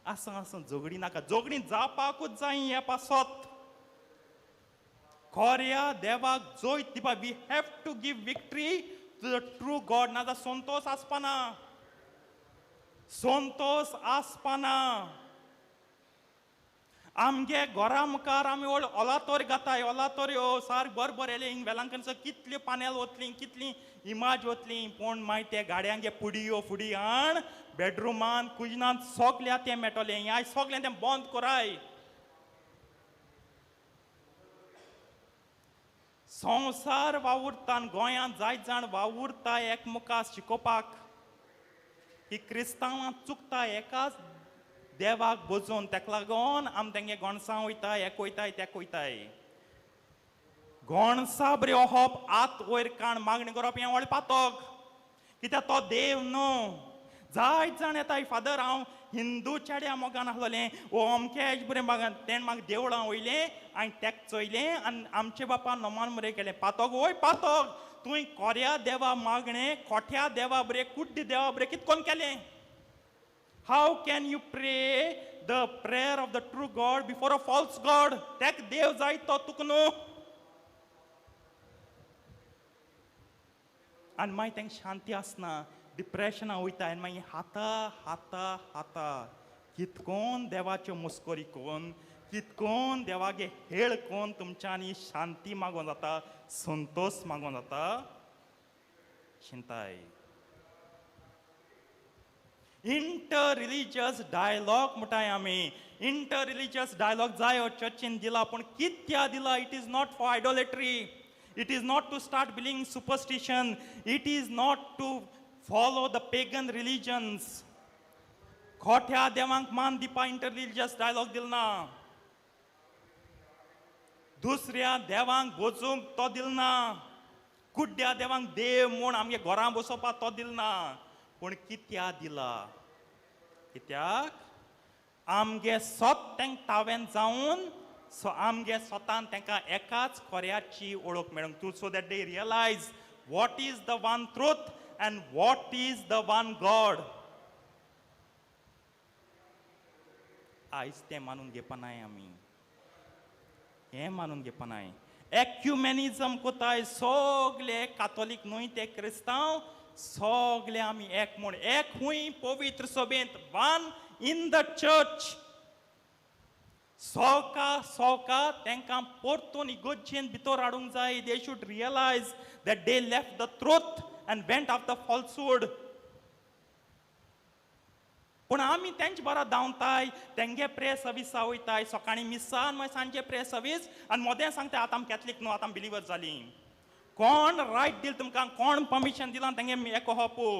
आसा आसा झगडी नाका, झगडी जावपाकूच जाय हे पासत. खोऱ्या देवाक जैत दिवपा, we have to give victory to the true God. ना जाल्यार संतोश आसपाना, संतोश आसपाना. आमगे घरा मुखार आमी व्हड ओलातोर घाताय, ओलातोर सारक बरें बरें येयलें. हिंग वेलांकन कितल्यो पानेल वतली, कितली इमाज वतली, पूण मागीर ते गाडयांगे पुडयो फुडी हाण बेडरुमान कुजनान सगल्या तें मेळटलें. हें आयज सगळें तें बंद कराय. संवसार वावुरता, गोंयांत जायत जाण वावुरता एकमुखार शिकोवपाक ही क्रिस्तांवां चुकता एकाच देवाक बोजोवन. तेका लागून आमी तेंगे गोणसां वयताय, एक वयताय, तेक वयताय. गोणसा बरी ओहप आत वयर काण मागणी करप हें व्हडलें पातक, कित्याक तो देव न्हू. जायत जाण येताय, फादर हांव हिंदू चेड्या मोगान आसलोलें, वो अमकेच बरें मागान तेणें म्हाका देवळां वयलें, हांवें तेक चोयलें आनी आमचे बापान नमान मरे केलें. पातक वय पातक. तुवें कोऱ्या देवा मागणें, खोट्या देवा बरें, कुड्डी देवा बरें कितें कोन्न केलें? How can you pray the prayer of the true God before a false God? तेक देव जाय तो तुका न्हू. आनी मागीर तांकां शांती आसना, डिप्रेशना वयता आनी मागीर हाता हाता हाता कितकोन देवाच्यो मस्करी कोन, कितकोन देवागे हेळ कोन तुमच्यांनी शांती मागोन जाता, संतोश मागोन जाता. चिंताय इंटर रिलीजियस डायलॉग म्हणटाय आमी. इंटर रिलीजियस डायलॉग जायो चर्चीन दिला, पूण कित्या दिला? It is not for idolatry, it is not to start believing superstition, it is not to follow the pagan religions. खोट्या देवांक मान दिवपा इंटर रिलीजियस डायलॉग दिल ना, दुसऱ्या देवांक बोजूंक तो दिल ना, कुड्ड्या देवांक देव म्हूण आमगे घरां बसोवपाक तो दिल ना. पूण कित्या दिला? कित्याक आमगे सोत तेंक तावेन जावन सो आमगे स्वतान तांकां एकाच खोऱ्याची ओळख मेळूंक तूं, so that they realize what is the one truth and what is the one God. आयज तें मानून घेवपा आमी, हें मानून घेवपा नाय. एक्युमेनिजम कोताय सगले कातोलीक न्हय ते क्रिस्तांव सगले आमी एक म्हूण, एक हूंय पवित्र सभेंत, वन इन the church. सोका सोका तांकां परतून इगोर्जेन भितर हाडूंक जाय. They should realise that they left the truth and went of the falsehood. पूण आमी तेंच बरो धांवताय, तेंगे प्रे सर्विसा वयताय, सकाळीं मिसा आनी मागीर सांजे प्रे सर्वीस, आनी मोदें सांगता आतां आमी कॅथलीक न्हू, आतां आमी बिलिवर जालीं. कोण रायट दिल तुमकां, कोण परमिशन दिलां तेंगे एकोहपू?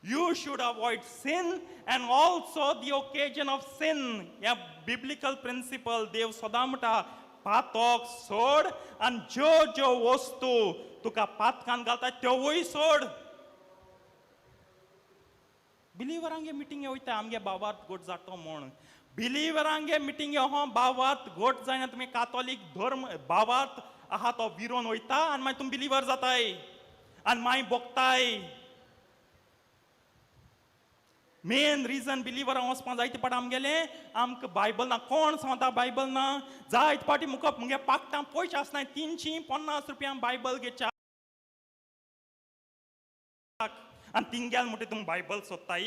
You should avoid sin and also the occasion of sin. ह्या बिब्लिकल प्रिंसिपल देव सदां म्हणटा, पातक सोड आनी ज्यो ज्यो वस्तू तुका पातकान घालता त्योवूय सोड. बिलिवरांगे मिटींगे वयता आमगे बाबार्थ गोट जातो म्हूण. बिलिवरांगे मिटींगे हो बाबार्थ गोट जायना. तुमी कातोलीक धर्म बाबार्थ आहा तो विरोन वयता आनी मागीर तुमी बिलिवर जाताय आनी मागीर भोगताय. मेन रिजन बिलिवरां वचपाक जायते पाट आमगेलें आमकां बायबल ना. कोण सांगता बायबल ना? जायते पाटी मुका मुगे पाकटां पयशे आसनाय, 350 रुपया बायबल घेवच्या आनी तिंगेल म्हणटा तुमी बायबल सोदताय.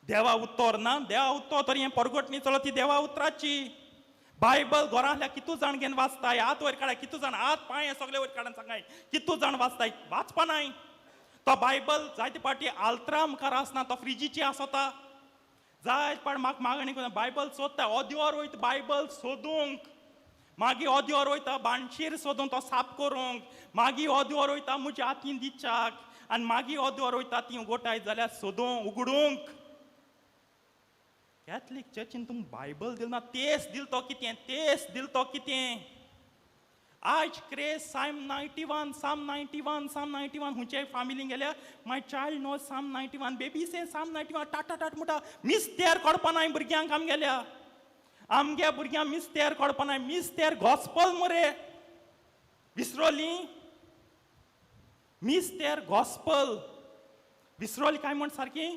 देवा उत्तर ना, देवा उत्तर तर हें परगट न्ही चलो ती देवा उतराची. बायबल घरांतल्या कितू जाण घेवन वाचताय, हात वयर काडाय कितू जाण, हात पांय सगळे वयर काडून सांगाय कितू जाण वाचताय, वाचपा नाय. तो बायबल जायते पाटी आल्त्रा मुखार आसना, तो फ्रिजीची आसता. जायते पाट म्हाका मागणी करून बायबल सोदता, ओद्योर वयता बायबल सोदूंक, मागीर ओद्योर वयता बाणशीर सोदूंक तो साफ करूंक, मागीर ओद्योर वयता म्हज्या हातीन दिच्याक, आनी मागीर ओद्योर वयता ती गोठाय जाल्यार सोदूंक उगडूंक. कॅथलीक चर्चीन तुमकां बायबल दिल ना, तेस दिल तो कितें, तेस दिल तो कितें. आज क्रेज साम 91, साम 91, साम 91. खंयच्याय फामिलीन गेल्यार my child know Psalm 91, baby say Psalm 91, Tata टाट म्हणटा. मिस्तेर कोडपा नाय भुरग्यांक आमगेल्या, आमगे भुरग्यांक मिस्तेर कोडपा नाय. मिस्तेर गॉस्पल मरे, विसरोली मिस्तेर गॉस्पल विसरोली काय म्हण सारकी.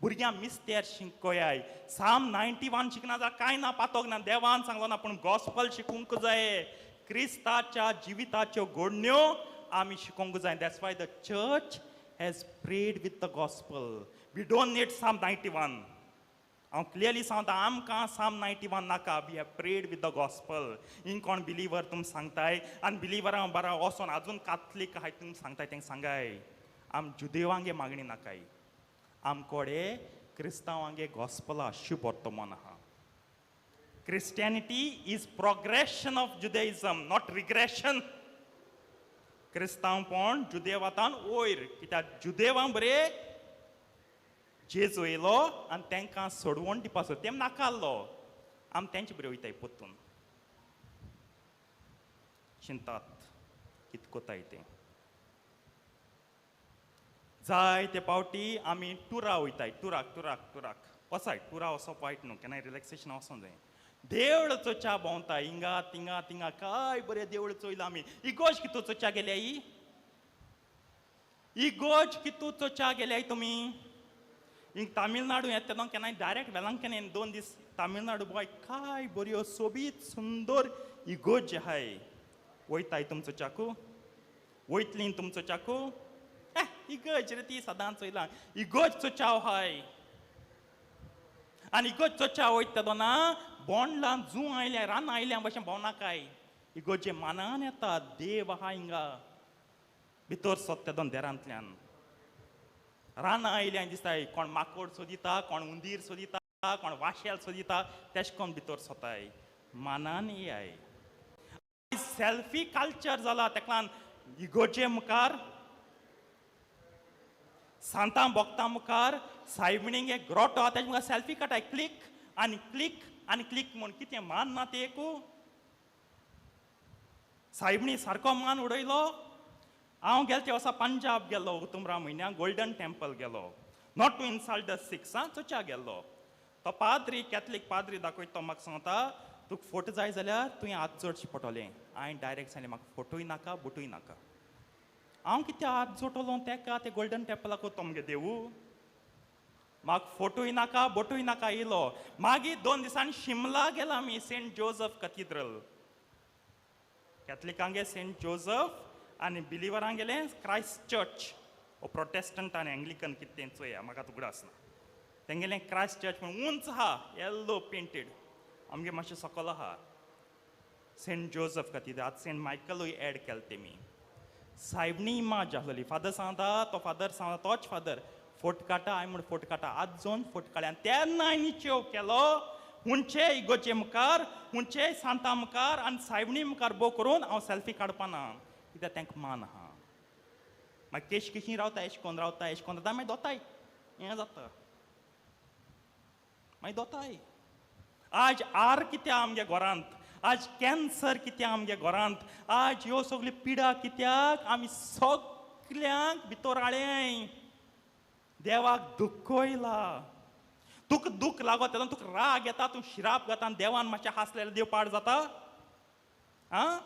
भुरग्यांक मिस्तेर शिकयाय. साम 91 शिकना जाल्यार कांय ना, पातोक ना, देवान सांगलो ना, पूण गॉस्पल शिकूंक जाय. क्रिस्ताच्या जिविताच्यो घडण्यो आमी शिकोवंक जाय. That's why the church has prayed with the gospel. We don't need Psalm 91. हांव क्लियरली सांगता, आमकां साम 91 नाका. We have prayed with the gospel. हिंग कोण बिलीवर तुमी सांगताय आनी बिलिवरां बरा वचोन आजून काथलीक आहाय तुमी सांगताय, तेंका सांगाय आम जुदेवांगे मागणी नाकाय, आमकोडे क्रिस्तांवांगे गॉस्पला शुभ वर्तमान आहा. Christianity is progression of Judaism, not regression. क्रिस्तांवपण जुदेवातान वयर, कित्याक जुदेवां बरे जेजू येयलो आनी तांकां सोडवण दिवपाचो तेम नाकाल्लो, आमी तेंचे बरे वयताय परतून. चिंतात कित कोताय तें. जायते पावटी आमी टुरा वयताय, टुराक टुराक टुराक वचाय. टुरा वचप वायट न्हू, केन्नाय रिलॅक्सेशन वचोंक जाय. देवळ चोच्या भोंवता हिंगा तिंगा तिंगा, काय बरें देवळ चोयलां आमी. इगोज कितू चोच्या गेल्याय, इगोज कितू चोच्या गेल्याय तुमी. हिंग तामिळनाडू येता तेन्ना केन्नाय डायरेक्ट वेलांकनी 2 दीस तामिळनाडू बॉय, काय बऱ्यो सोबीत सुंदर इगोज आहाय. वयताय तुमचो चाकू, वयतली तुमचो चाकू, इगोज रे ती सदांच चोयला. इगोज चोच्या आहाय आनी इगोज चोच्या वयता तेन्ना बोंडलां जूं आयल्या, रानां आयल्या भशेन भोंवनाकाय. इगोजे मानान येता देव आहा हिंगा भितर सोदता दोन देरांतल्यान. रानां आयल्या दिसताय, कोण माकोड सोदिता, कोण उंदीर सोदिता, कोण वाशेल सोदिता, तेश कोण भितर सोताय. मानान येयाय. सेल्फी कल्चर जाला तेका इगोजे मुखार, सांतां भोगता मुखार, सायबिणींक एक ग्रोटो आहा तेजे मुखार सेल्फी काडटाय, क्लीक आनी क्लीक आनी क्लीक म्हूण. कितें मान ना ते एकू सायबिणी सारको मान उडयलो. हांव गेलो ते वर्सा पंजाब गेल्लो, उतुमरा म्हयन्याक गोल्डन टेम्पल गेलो. Not to insult the Sikhs, आं, चोच्या गेल्लो. तो पाद्री कॅथलीक पाद्री दाखयता, तो म्हाका सांगता तुका फोटो जाय जाल्यार तुवें हात जोडचें पडटलें. हांवें डायरेक्ट सांगलें म्हाका फोटोय नाका बोटूय नाका. हांव कितें हात जोडटलो तेका ते गोल्डन टेम्पलाक, तो मगे देवू. म्हाका फोटोय नाका बोटूय नाका येयलो. मागीर 2 दिसांनी शिमला गेला आमी, सेंट जोजफ कथिद्रल. कॅथलिकांगे सेंट जोजफ आनी बिलिवरां गेले क्रायस्ट चर्च. ओ प्रोटेस्टंट आनी एंग्लिकन कितें चोया, म्हाका तुगडो आसना. तेंगेलें क्रायस्ट चर्च म्हूण उंच आहा, येल्लो पेंटेड, आमगे मातशें सकल आहा. सेंट जोजफ खातीर आतां सेंट मायकलूय एड केले तेमी. सायबणी इमाज आसलेली. फादर सांगता, तो फादर सांगता, तोच फादर फोट काडटा. हांवें म्हण फोट काडटा, आजून फोट काडल्या. आनी तेन्ना हांवें निचेव केलो हुंचे इगोचे मुखार, हुंचे सांता मुखार आनी सायबणी मुखार बो करून हांव सेल्फी काडपाना, कित्याक तांकां मान आहा. मागीर केश केशी रावता, एश कोन रावता, एश कोन रावता, मागीर दोताय हें जाता, मागीर दोताय. आज आर कित्याक आमगे घरांत, आज कॅन्सर कित्याक आमगे घरांत, आज ह्यो सगल्यो पिडा कित्याक आमी सगल्यांक भितर हाडलें. देवाक दुखयला. तुका दूख लागत तेन्ना तुका राग येता, तूं शिराप घाता आनी देवान मातशें हांसलें देव पाड जाता. आं,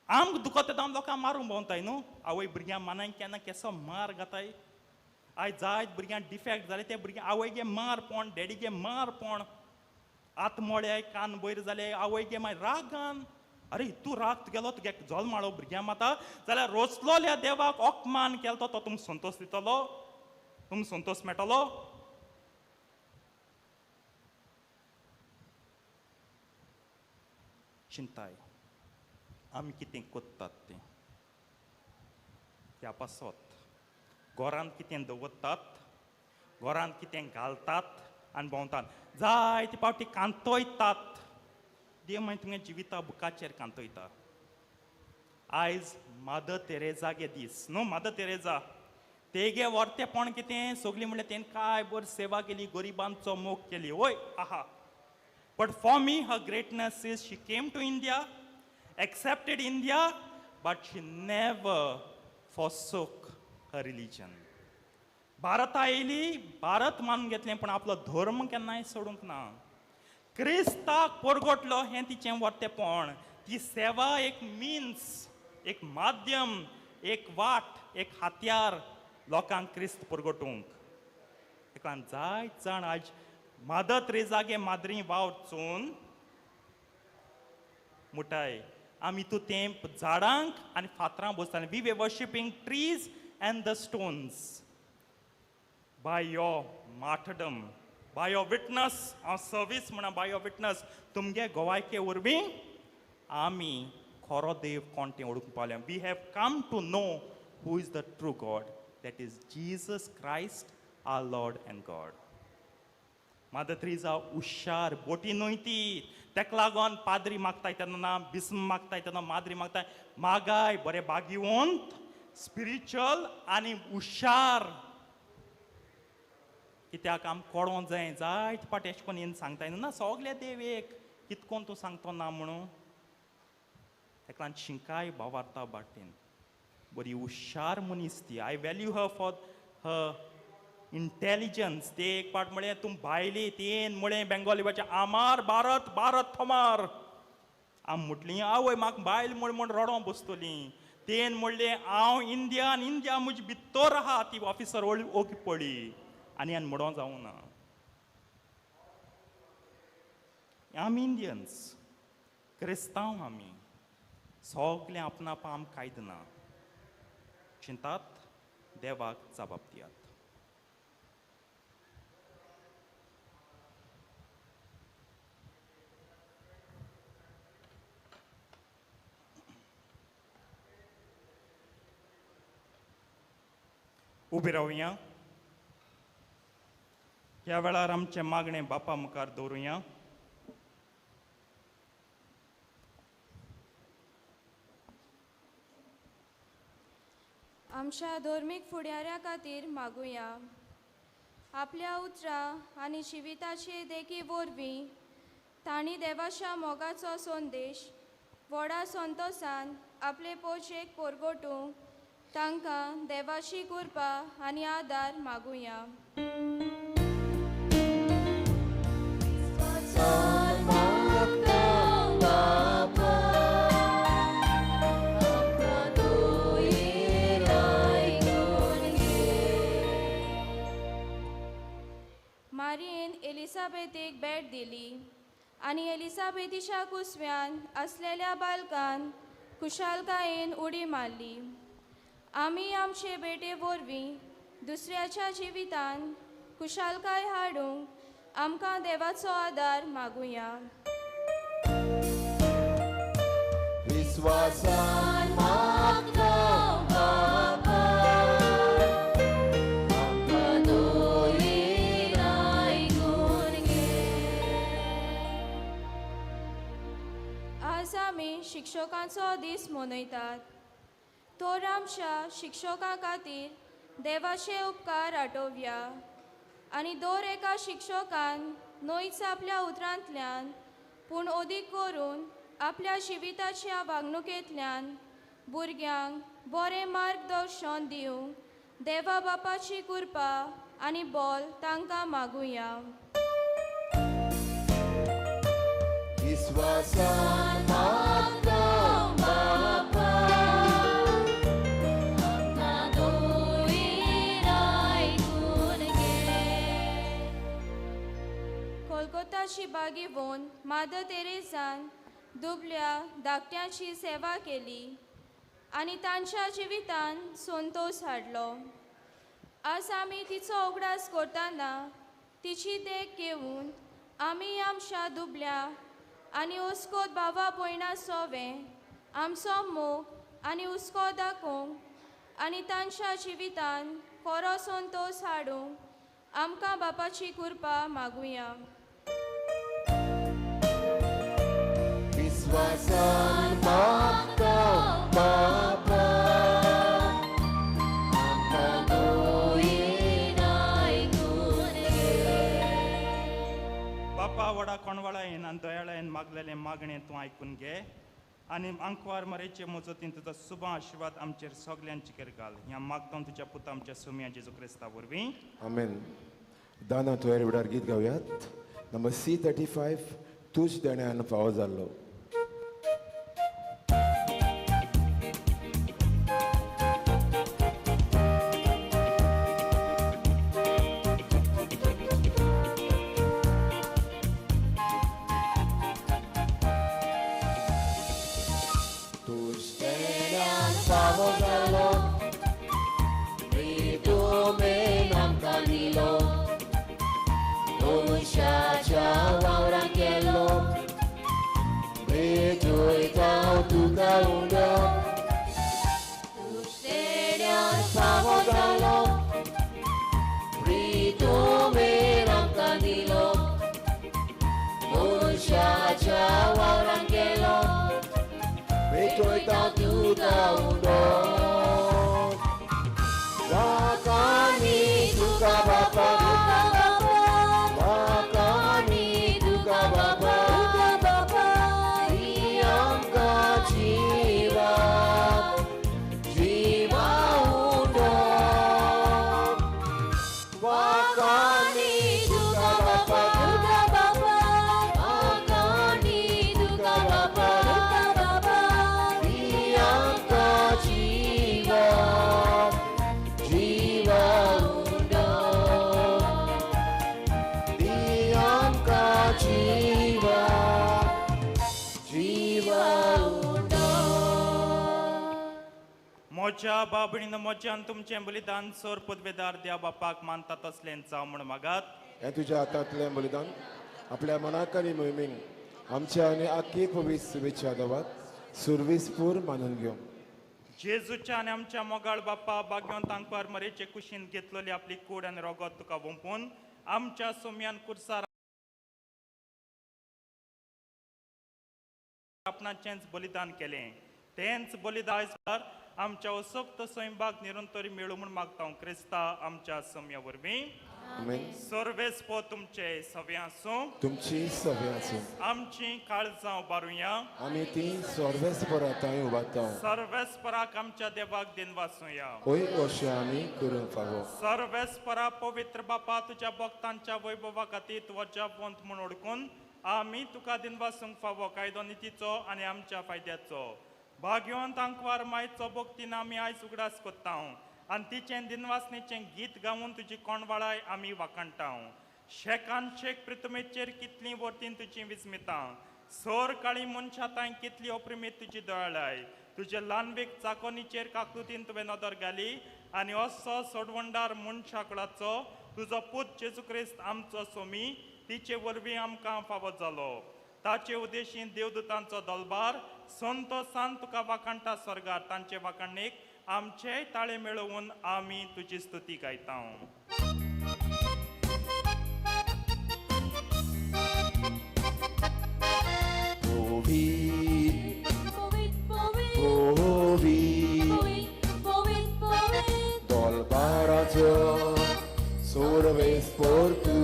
आमकां दुखत तेन्ना आमी लोकांक मारूंक भोंवताय न्हू. आवय भुरग्यांक मानाय केन्ना केसो मार घाताय. आयज जायत भुरग्यांक डिफेक्ट जाले, ते भुरग्यां आवयगे मार पोण, डॅडीगे मार पोण, आत्मोळे कान वयर जाले, आवयगे मागीर रागान. अरे तूं राग तुगेलो तुगे जल्माळो भुरग्यां माता जाल्यार रोसलोल्या देवाक अपमान केलो तो तुमकां संतोश दितलो, तुमकां संतोश मेळटलो. चिंताय आमी कितें कोत्तात तें त्या पासत घरांत कितें दवरतात, घरांत कितें घालतात आनी भोंवतात. जायते फावटी कांतयतात. देव मागीर तुमगे जिविता बुकाचेर कांतयता. आयज मदर तेरेजा गे दीस न्हू. मदर तेरेजा तेगे वर्तेपण कितें सगळीं म्हणल्यार तेणें काय बरी सेवा केली, गरिबांचो मोग केली. वय आहा. But for me her greatness is she came to India, accepted India, but she never forsook her religion. भारता येयली, भारत मानून घेतलें, पूण आपलो धर्म केन्नाय सोडूंक ना. क्रिस्ताक परगटलो हें तिचें वर्तेपण. ती सेवा एक मिन्स, एक माध्यम, एक वाट, एक हातयार लोकांक क्रिस्त परगटूंक. ताका जायत जाण आज मदर तेरेजागे माद्री वावचून मुठाय आमी तूं तेंप झाडांक आनी फातरां बसतालीं. We were worshipping trees and the stones. By your martyrdom, by your witness, हांव सर्वीस म्हणा, बाय your witness, तुमगे गोवायके वरवीं आमी खरो देव कोण तें ओळखूंक पावले. We have come to know who is the true God, that is Jesus Christ our Lord and God. Mother Teresa हुशार बोटी न्हय ती, तेका लागून पाद्री मागताय तेन्ना ना, बिस्म मागताय तेन्ना माद्री मागताय, मागाय बरें भाग्यवंत, स्पिरिच्युअल आनी हुशार. कित्याक आम कोडों जाय जायते फावट एशें कोन्न येवन सांगताय न्हू, ना सगळे देव एक, कितकोन तूं सांगतो ना म्हणून. तेका लागून शिंकाय भावार्ता बाटेन. बरी हुशार मनीस ती. I value her for her intelligence. ते एक पाट म्हळें तूं भायली तेन म्हळें बेंगोली भाशे आमार भारत भारत थमार. आम म्हटली आवय म्हाका बायल म्हण म्हण रडों बसतली. तेन म्हणलें हांव इंडिया आनी इंडिया म्हजी भितर आहा. ती ऑफिसर ओगी पडली आनी आनी म्हणों जावं ना. आमी इंडियन्स, क्रिस्तांव आमी, सगळें आपणाप आमकां कायद ना. चिंतात, देवाक जबाब दियात. उबी रावया. ह्या वेळार आमचें मागणें बापा मुखार दवरुया. आमच्या धर्मीक फुडाऱ्या खातीर मागुया. आपल्या उतरां आनी जिविताचे देखी वरवीं तांणी देवाच्या मोगाचो संदेश व्हडा संतोसान आपले पोशेक परगटूंक तांकां देवाची कृपा आनी आदार मागुया. मारियेन एलिसाबेथीक भेट दिली आनी एलिसाबेथीच्या कुसव्यान आसलेल्या बालकान खुशालकायेन उडी मारली. आमी आमचे भेटे वरवीं दुसऱ्याच्या जिवितान खुशालकाय हाडूंक आमकां देवाचो आदार मागुया. विस्वासान मागता बापा, आमकां दोयेन आयकून घे. आज आमी शिक्षकांचो दीस मनयतात. तर आमच्या शिक्षकां खातीर देवाचे उपकार आठोवया आनी दर एका शिक्षकान न्हयच आपल्या उतरांतल्यान पूण अदीक करून आपल्या जिविताच्या वागणुकेंतल्यान भुरग्यांक बरें मार्गदर्शन दिवंक देवा बापाची कृपा आनी बोल तांकां मागुया. विस्वासान मागता बापा, आमकां दोयेन आयकून घे. कोलकोताची बागीवोन मादर तेरेजान दुबल्या धाकट्यांची सेवा केली आनी तांच्या जिवितान संतोश हाडलो. आज आमी तिचो उगडास करतना तिची देख घेवन आमी आमच्या दुबल्या आनी हुस्को भावा भयणा सोवें आमचो मोग आनी हुस्को दाखोवंक आनी तांच्या जिवितान खरो संतोश हाडूंक आमकां बापाची कृपा मागुया. विस्वासान मागता बापा, आमकां दोयेन आयकून घे. बापा व्हडा कोणवाळायेन आनी दयाळायेन मागलेलें मागणें तूं आयकून घे आनी आंकवार मरेचे मजतीन तुजो सुबा आशिर्वाद आमचेर सगल्यांचेर घाल. ह्या मागता तुज्या पुता आमच्या सुम्या जेजू क्रिस्ता वरवीं. आमेन. दाना तुवें विडार गीत गावयात. नंबर C35, तूज देण्यान फावो जाल्लो. तूज देण्यान फावो जाल्लो, तुवें आमकां दिलो, मनशाच्या वावरान केलो, भेटयता तुका उडो. देण्यान फावो जालो, तुवें आमकां दिलो, मनशाच्या वावरान केलो, भेटयता तुका उडो. वाकानी तुका बापा, वाकानी तुका बापा, ही आमकां जिवा जिवा उडो. वाकानी तुका बापा, वाकानी तुका बापा, ही आमकां जिवा जिवा उडो. दी आमकां जिवा जिवा उडो. म्हज्या बाबणीन म्हज्यान तुमचें बलिदान सोर पदवेदार द्या बापाक मानता तसलें जावं म्हूण मागात. हें तुज्या हातांतलें बलिदान आपल्या मनाक आनी मोहिमेन आमच्या आनी आख्खी पवित्र शुभेच्छा देवाक सुरवीसपूर मानून घेवं. जेजूच्या आनी आमच्या मोगाळ बापा बागेवन तांकवार मरेचे कुशीन घेतलेली आपली कूड आनी रोगत तुका वोंपून आमच्या सोम्यान कुर्सार आपणाचेंच बलिदान केलें. तेंच बलिदान आमच्या असक्त स्वयंबाग निरंतर मेळूं म्हूण मागता क्रिस्ता आमच्या सोम्या वरवीं. आमेन. सर्वेस्पो तुमचे सवे आसूं. तुमची सवे आसूं. आमची काळजां उबारुया. आमी ती सर्वेस्परा थंय उबारता. सर्वेस्पराक आमच्या देवाक दिनवासुया. होय अशें आमी करूंक फावो. सर्वेस्परा पवित्र बापा तुज्या भक्तांच्या वैभवा खातीर तुज्या वंत म्हूण ओडकून आमी तुका दिनवासूंक फावो कायदो नितीचो आनी आमच्या फायद्याचो. भाग्यवंत आंकवार मायचो भक्तीन आमी आयज उगडास कोत्ता आनी तिचें दिनवासनेचें गीत गावन तुजी कोणवाळाय आमी वाखाणटा. शेकान शेक प्रितमेचेर कितलीं वर्तीन तुजी विस्मितां, सोर काळी मनशां तांय कितली अप्रिमीत तुजी दयाळाय. तुजे ल्हानवेक चाकोनीचेर काकूतीन तुवें नदर घाली आनी असो सोडवंडार मनशा कुळाचो तुजो पूत जेजू क्रिस्त आमचो सोमी तिचे वरवीं आमकां फावो जालो. ताचे उद्देशीन देवदूतांचो दलबार संतोसान तुका वाखाणटा स्वर्गार. तांचे वाखाणेक आमचेय ताळे मेळोवन आमी तुजी स्तुती गायता. सुरवेस पोर्तू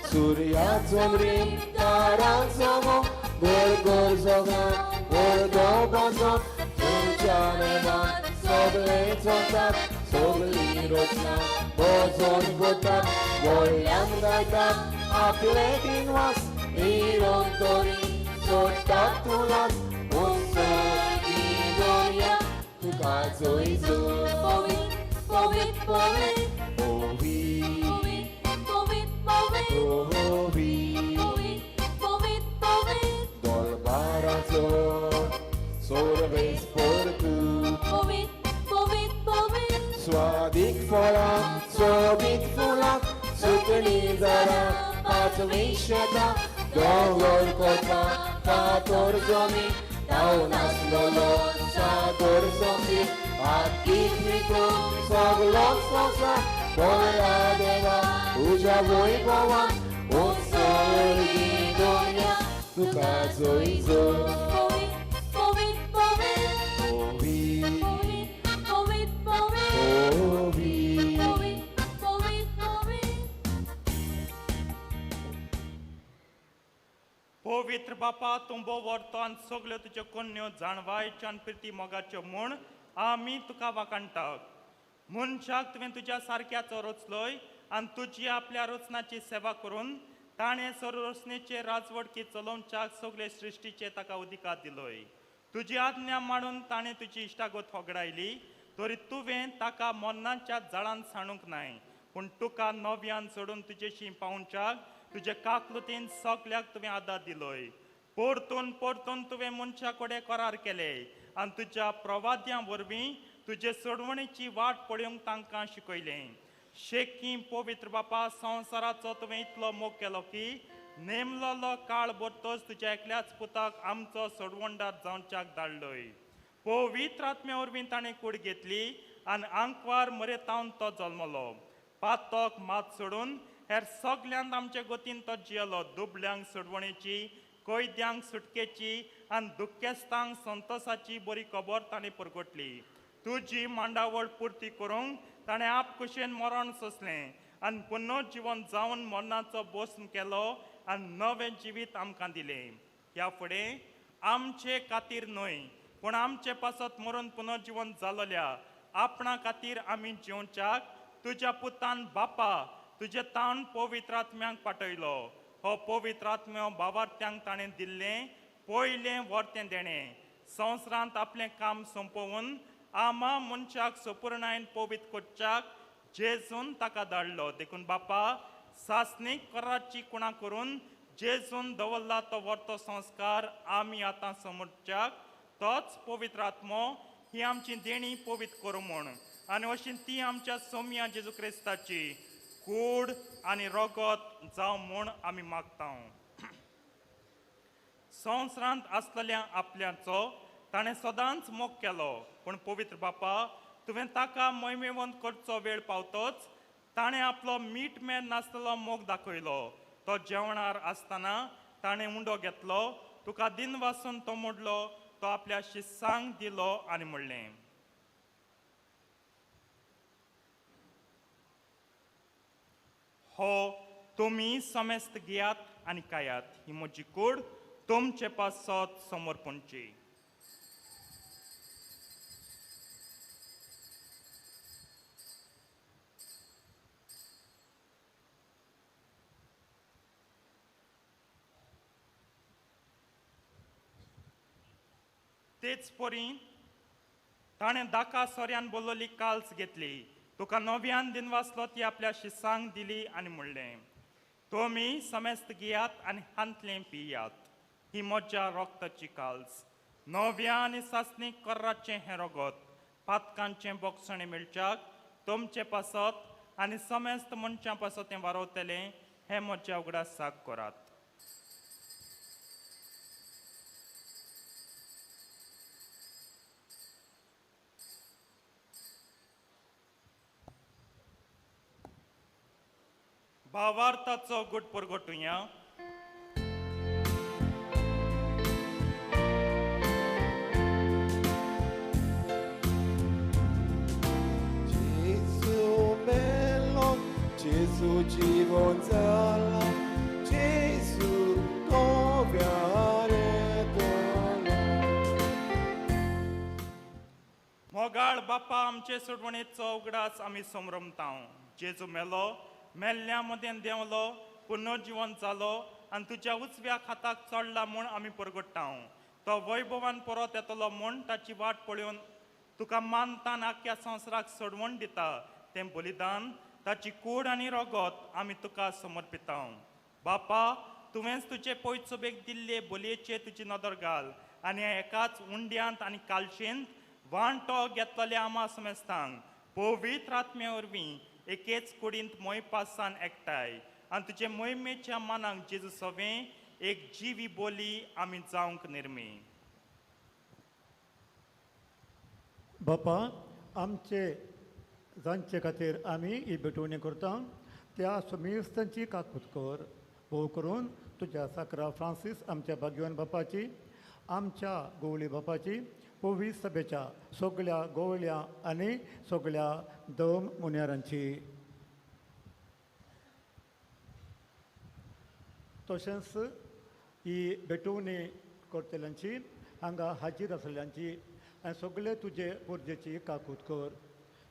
सूर्याचो रीम तारांचो गोर गोर जोगां गोर गोबाचो तुमच्या नेमान सगळे चलतात सगळीं रचना भजन करतात व्हडल्यान गायतात आपले दिनवास निरंतरी सोडटात तुलास उत्सर्गी दर्या तुका जय जय. Povit, povit, Povit, povit, povit, povit, povit, povit, povit, Dolbaraचो सोरवेस Portugal povit, povit, povit, स्वादीक फळां सोबीत फुलां सुकणीं झाडां पाचवीं शेतां दोंगर कोतां फातर जमीन धांवन आसलेलो सागर सोंपी आख्खी मित्र सगलो संवसार बोला देवा तुज्या वैभवान उत्सर्गी दर्या तुका जय जय. povit, povit, povit, Povit, povit, povit, povit. povit, povit, povit. पवित्र बापा तूं भोव आनी सगल्यो तुज्यो कोन्न्यो जाणवायच्यो आनी प्रिती मोगाच्यो म्हूण आमी तुका वाखाणटात. मनशाक तुवें तुज्या सारक्याचो रचलोय आनी तुजी आपल्या रचनाची सेवा करून ताणें संरचनेचे राजवटकी चलोवच्याक सगळे सृश्टीचे ताका अधिकार दिलोय. तुजी आज्ञा मांडून ताणें तुजी इश्टागत होगडायली तरी तुवें ताका मरणाच्या जाळान सांडूंक नाय, पूण तुका नव्यान सोडून तुजेशी पावोवच्याक तुजे काकलुतीन सगल्याक तुवें आदार दिलोय. परतून परतून तुवें मनशा कडेन करार केले आनी तुज्या प्रवाद्यां वरवीं तुजे सोडवणेची वाट पळोवंक तांकां शिकयलें. शेकी पवित्र बापा संवसाराचो तुवें इतलो मोग केलो की नेमलोलो काळ भरतोच तुज्या एकल्याच पुताक आमचो सोडवणदार जावच्याक धाडलोय. पवित्र आत्म्या वरवीं ताणें कूड घेतली आनी आंकवार मरेतावन तो जल्मलो. पातक मात सोडून हेर सगल्यांत आमचे गतीन तो जियेलो. दुबल्यांक सोडवणेची, कैद्यांक सुटकेची आनी दुख्खेस्तांक संतोसाची बरी खबर ताणें परगटली. तुजी मांडावळ पुर्ती करूंक ताणें आपकुशेन मरण सोंसलें आनी पुनर्जिवन जावन मरणाचो बोस्म केलो आनी नवें जिवीत आमकां दिलें. ह्या फुडें आमचे खातीर न्हय पूण आमचे पासत मरून पुनर्जिवन जालोल्या आपणा खातीर आमी जिवच्याक तुज्या पुतान बापा तुजे ताण पवित्र आत्म्यांक पाठयलो. हो पवित्र आत्म्यो बावार्थ्यांक ताणें दिल्लें पयलें वर्तें देणें संवसारांत आपलें काम सोंपोवन आमा मनशाक सपुर्णायन पवित्र करच्याक जेजून ताका धाडलो. देखून बापा सासणीक कराची कुणा करून जेजून दवरला तो वर्तो संस्कार आमी आतां समजच्याक तोच पवित्र आत्मो ही आमची देणी पवित्र करूं म्हूण आनी अशी ती आमच्या सोम्या जेजू क्रिस्ताची कूड आनी रगत जावं म्हूण आमी मागता. संवसारांत आसलेल्या आपल्याचो ताणें सदांच मोग केलो, पूण पवित्र बापा तुवें ताका मोहिमेवंत करचो वेळ पावतोच ताणें आपलो मीठ मेळ नासलेलो मोग दाखयलो. तो जेवणार आसतना ताणें उंडो घेतलो, तुका दिन वासून तो मोडलो, तो आपल्या शिस्सांक दिलो आनी म्हणलें, हो तुमी समेस्त घेयात आनी खायात, ही म्हजी कूड तुमचे पासत समर्पणची. तेच परी ताणें दाका सोऱ्यान बोल्लोली काल्स घेतली, तुका नव्यान दिनवासलो ती आपल्या शिसांक दिली आनी म्हणलें, तुमी समेस्त घेयात आनी हांतलें पियात, ही म्हज्या रक्ताची काल्स, नव्या आनी सासणीक कराचें हें रगत पातकांचें बोगसणें मेळच्याक तुमचे पासत आनी समेस्त मनशां पासत तें वारवतलें हें म्हज्या उगडासाक करात. भावार्थाचो गुट परगटुया. Gesù bello, Gesù जीवन जाला, Gesù कोव्यारे तोलो. मोगाळ बापा आमचे सोडवणेचो उगडास आमी समरमतांव. जेजू मेलो, मेल्ल्या मदें देंवलो, पुनर्जिवन जालो आनी तुज्या उजव्या खाताक चडला म्हूण आमी परगट्टांव. तो वैभवान परत येतलो म्हूण ताची वाट पळोवन तुका मानतान आख्या संवसाराक सोडवण दिता तें बलिदान ताची कूड आनी रगत आमी तुका समर्पितांव. बापा, तुवेंच तुजे पयसोबेक दिल्ले बोलयेचे तुजी नदर घाल आनी एकाच उंड्यांत आनी कालशेंत वांटो घेतलेल्या आमा समेस्तांक पवित्र आत्म्या वरवीं एकेच कुडींत मोयपासान एकठांय आनी तुजे मोहिमेच्या मानाक जेजू सवें एक जिवी बोली आमी जावंक निर्मी. बापा, आमचे जांचे खातीर आमी ही भेटवणी करता त्या सुमेस्तांची काकूत कर, भोव करून तुज्या साकरा फ्रांसीस आमच्या भाग्यवान बापाची, आमच्या गोवळी बापाची, पवित्र सभेच्या सगळ्या गोवळ्या आनी सगळ्या दम मुन्यारांची. तशेंच ही भेटवणी करतल्यांची, हांगा हाजीर आसल्यांची आनी सगळे तुजे पुर्जेची काकूत कर.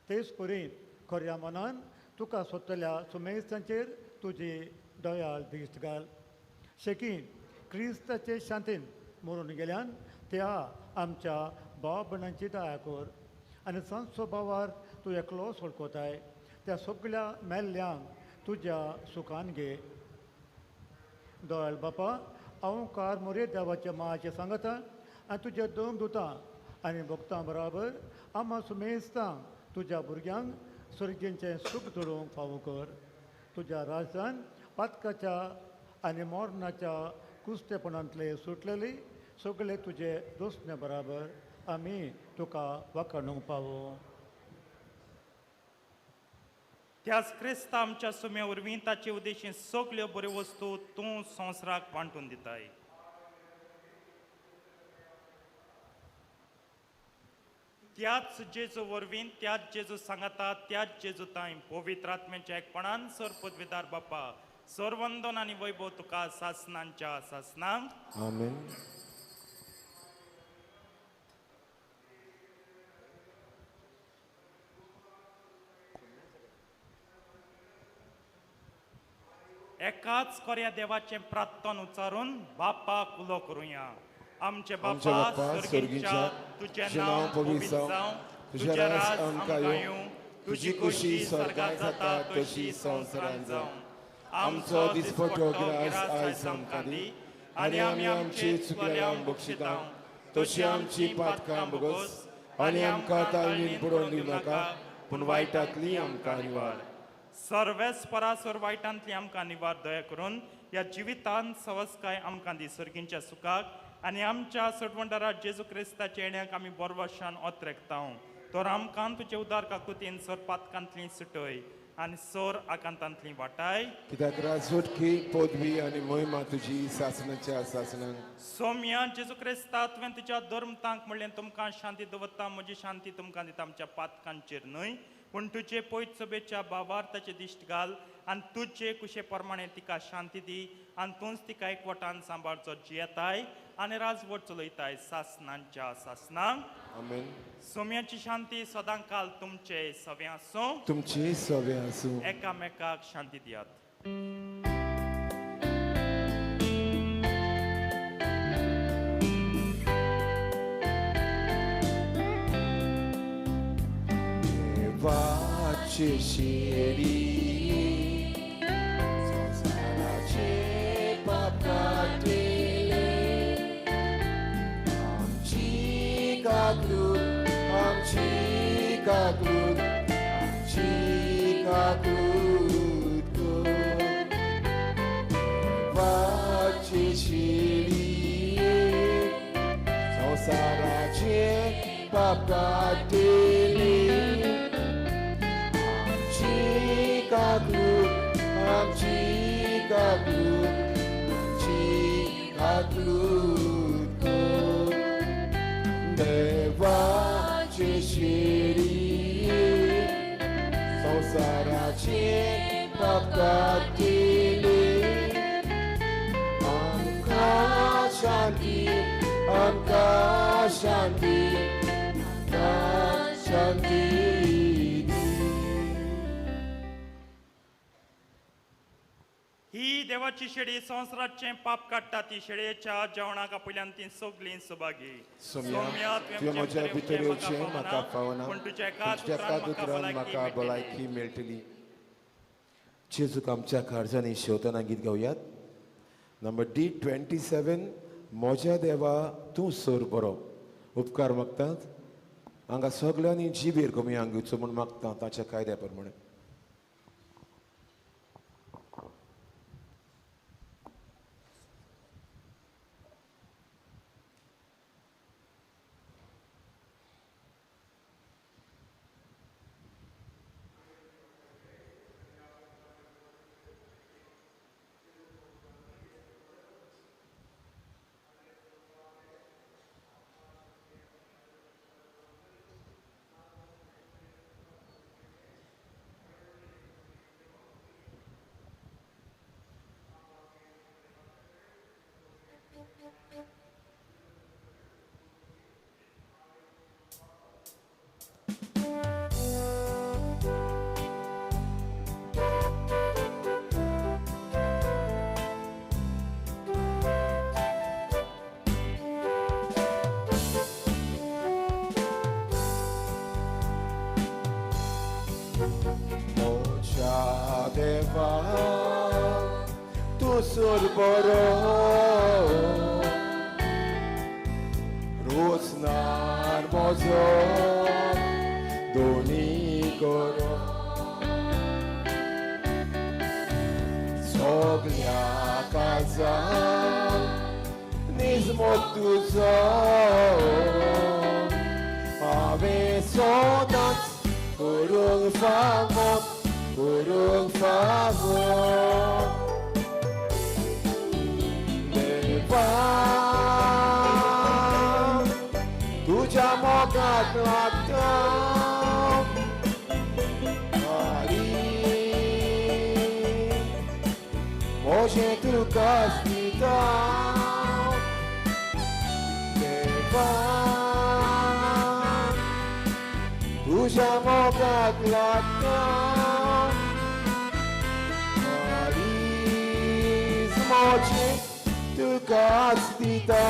तेच परी खऱ्या मनान तुका सोदतल्या सुमेस्तांचेर तुजी दयाळ दिश्ट घाल. शेकी क्रिस्ताचे शांतीन मरून गेल्यान त्या आमच्या भाव भयणांची दया कर आनी सांजचो भावार तूं एकलो सोडकोताय त्या सगळ्या मेल्ल्यांक तुज्या सुखान घे. दयाळ बापा, हांव कार मोरे देवाच्या मायाचें सांगता आनी तुज्या दम दुता आनी भक्तां बराबर आमा सुमेस्तांक तुज्या भुरग्यांक सर्गेचें सूख जोडूंक फावो कर. तुज्या राजधान पातकाच्या आनी मरणाच्या कुस्तेपणांतले सुटलेले सगळे तुजे दोस्ने बराबर आमी तुका वाखाणूंक पावो. त्याच क्रिस्ता आमच्या सुम्या वरवीं ताचे उद्देशीन सगल्यो बऱ्यो वस्तू तूं संवसाराक वांटून दिताय. त्याच जेजू वरवीं, त्याच जेजू सांगाता, त्याच जेजू तांय पवित्र आत्म्याच्या एकपणान सर पदवीदार बापा सरवंदन आनी वैभव तुका सासनांच्या सासनांक. आमेन. एकाच कोऱ्या देवाचें प्रार्थन उच्चारून बापाक उलो करुया. आमचे आमच्या बापा बापा सर्गीच्या, तुजें नांव पवित्र जावं, तुजें राज आमकां येवं, तुजी कुशी स्वर्गांत जाता तशी संवसारांत जावं. आमचो दिसपट्टो ग्रास आयज आमकां दी आनी आमी आमची चुकल्यांक बक्षिता तशी आमची पातकां भोगोस आनी आमकां ताळणीन बुडोवन दिवं नाका, पूण वायटांतली आमकां निवार. सर्वेस परासर वायटांतली आमकां निवार दया करून ह्या जिवितांत सवस्काय आमकां दी सर्गींच्या सुखाक आनी आमच्या सोडवणदारा जेजू क्रिस्ताच्या येण्याक आमी बोरवाशान ओतरेकतांव. तर आमकां तुजे उदार काकुतीन सर पातकांतली सुटय आनी सोर आकांतांतली वाटाय. कित्याक राजवटकी पदवी आनी मोहिमा तुजी सासनाच्या सासनांक. सोम्या जेजू क्रिस्ता, तुवें तुज्या धर्मतांक म्हणलें तुमकां शांती दवरता, म्हजी शांती तुमकां दिता, आमच्या पातकांचेर न्हय पूण तुजे पयत सभेच्या भावार्थाचे दिश्ट घाल आनी तुजे कुशे प्रमाणे तिका शांती दी आनी तूंच तिका एकवटान सांबाळचो जियेताय आनी राजवट चलयताय सासनांच्या सासनांक. आमेन. सोम्याची शांती सदां काल तुमचे सवे आसूं, तुमची सवे आसूं. एकामेकाक शांती दियात. देवाचे शेरी संवसाराचे पाप काडटले, आमची काकूत, आमची काकूत, आमची काकूत कर देवाची शिरी संवसाराचे पाप काडटली आमची काकूत आमची काकूत आमची काकूत कर देवाची शिरी संवसाराचे पाप काडटली आमकां शांती आमकां शांती आमकां शांती दी. ही देवाची शेळी संवसाराचें पाप काडटा ती शेळयेच्या जेवणाक आपल्यान ती सगलीं सुभागी. सोम्या, तुवें म्हज्या भितर येवचें म्हाका फावना, पूण तुज्या एका तुज्या एका उतरान म्हाका भलायकी मेळटली. जेजूक आमच्या काळजांनी शेवतना गीत गावयात. नंबर D27, म्हज्या देवा तूं सर बरो. उपकार मागतात हांगा सगल्यांनी जिबेर कमी घेवचो म्हूण मागता ताच्या कायद्या प्रमाणे. म्हज्या देवा तूं सर बरो रोसनार म्हजो दोनी करो सगल्या काळजान निजमोग तुजो हांवें सदांच करूंक फावो करूंक फावो देवा तुज्या मोगाक लागता आनी म्हजें तुकाच दिता देवा तुज्या मोगाक लागता काळीज म्हजें तुकाच दिता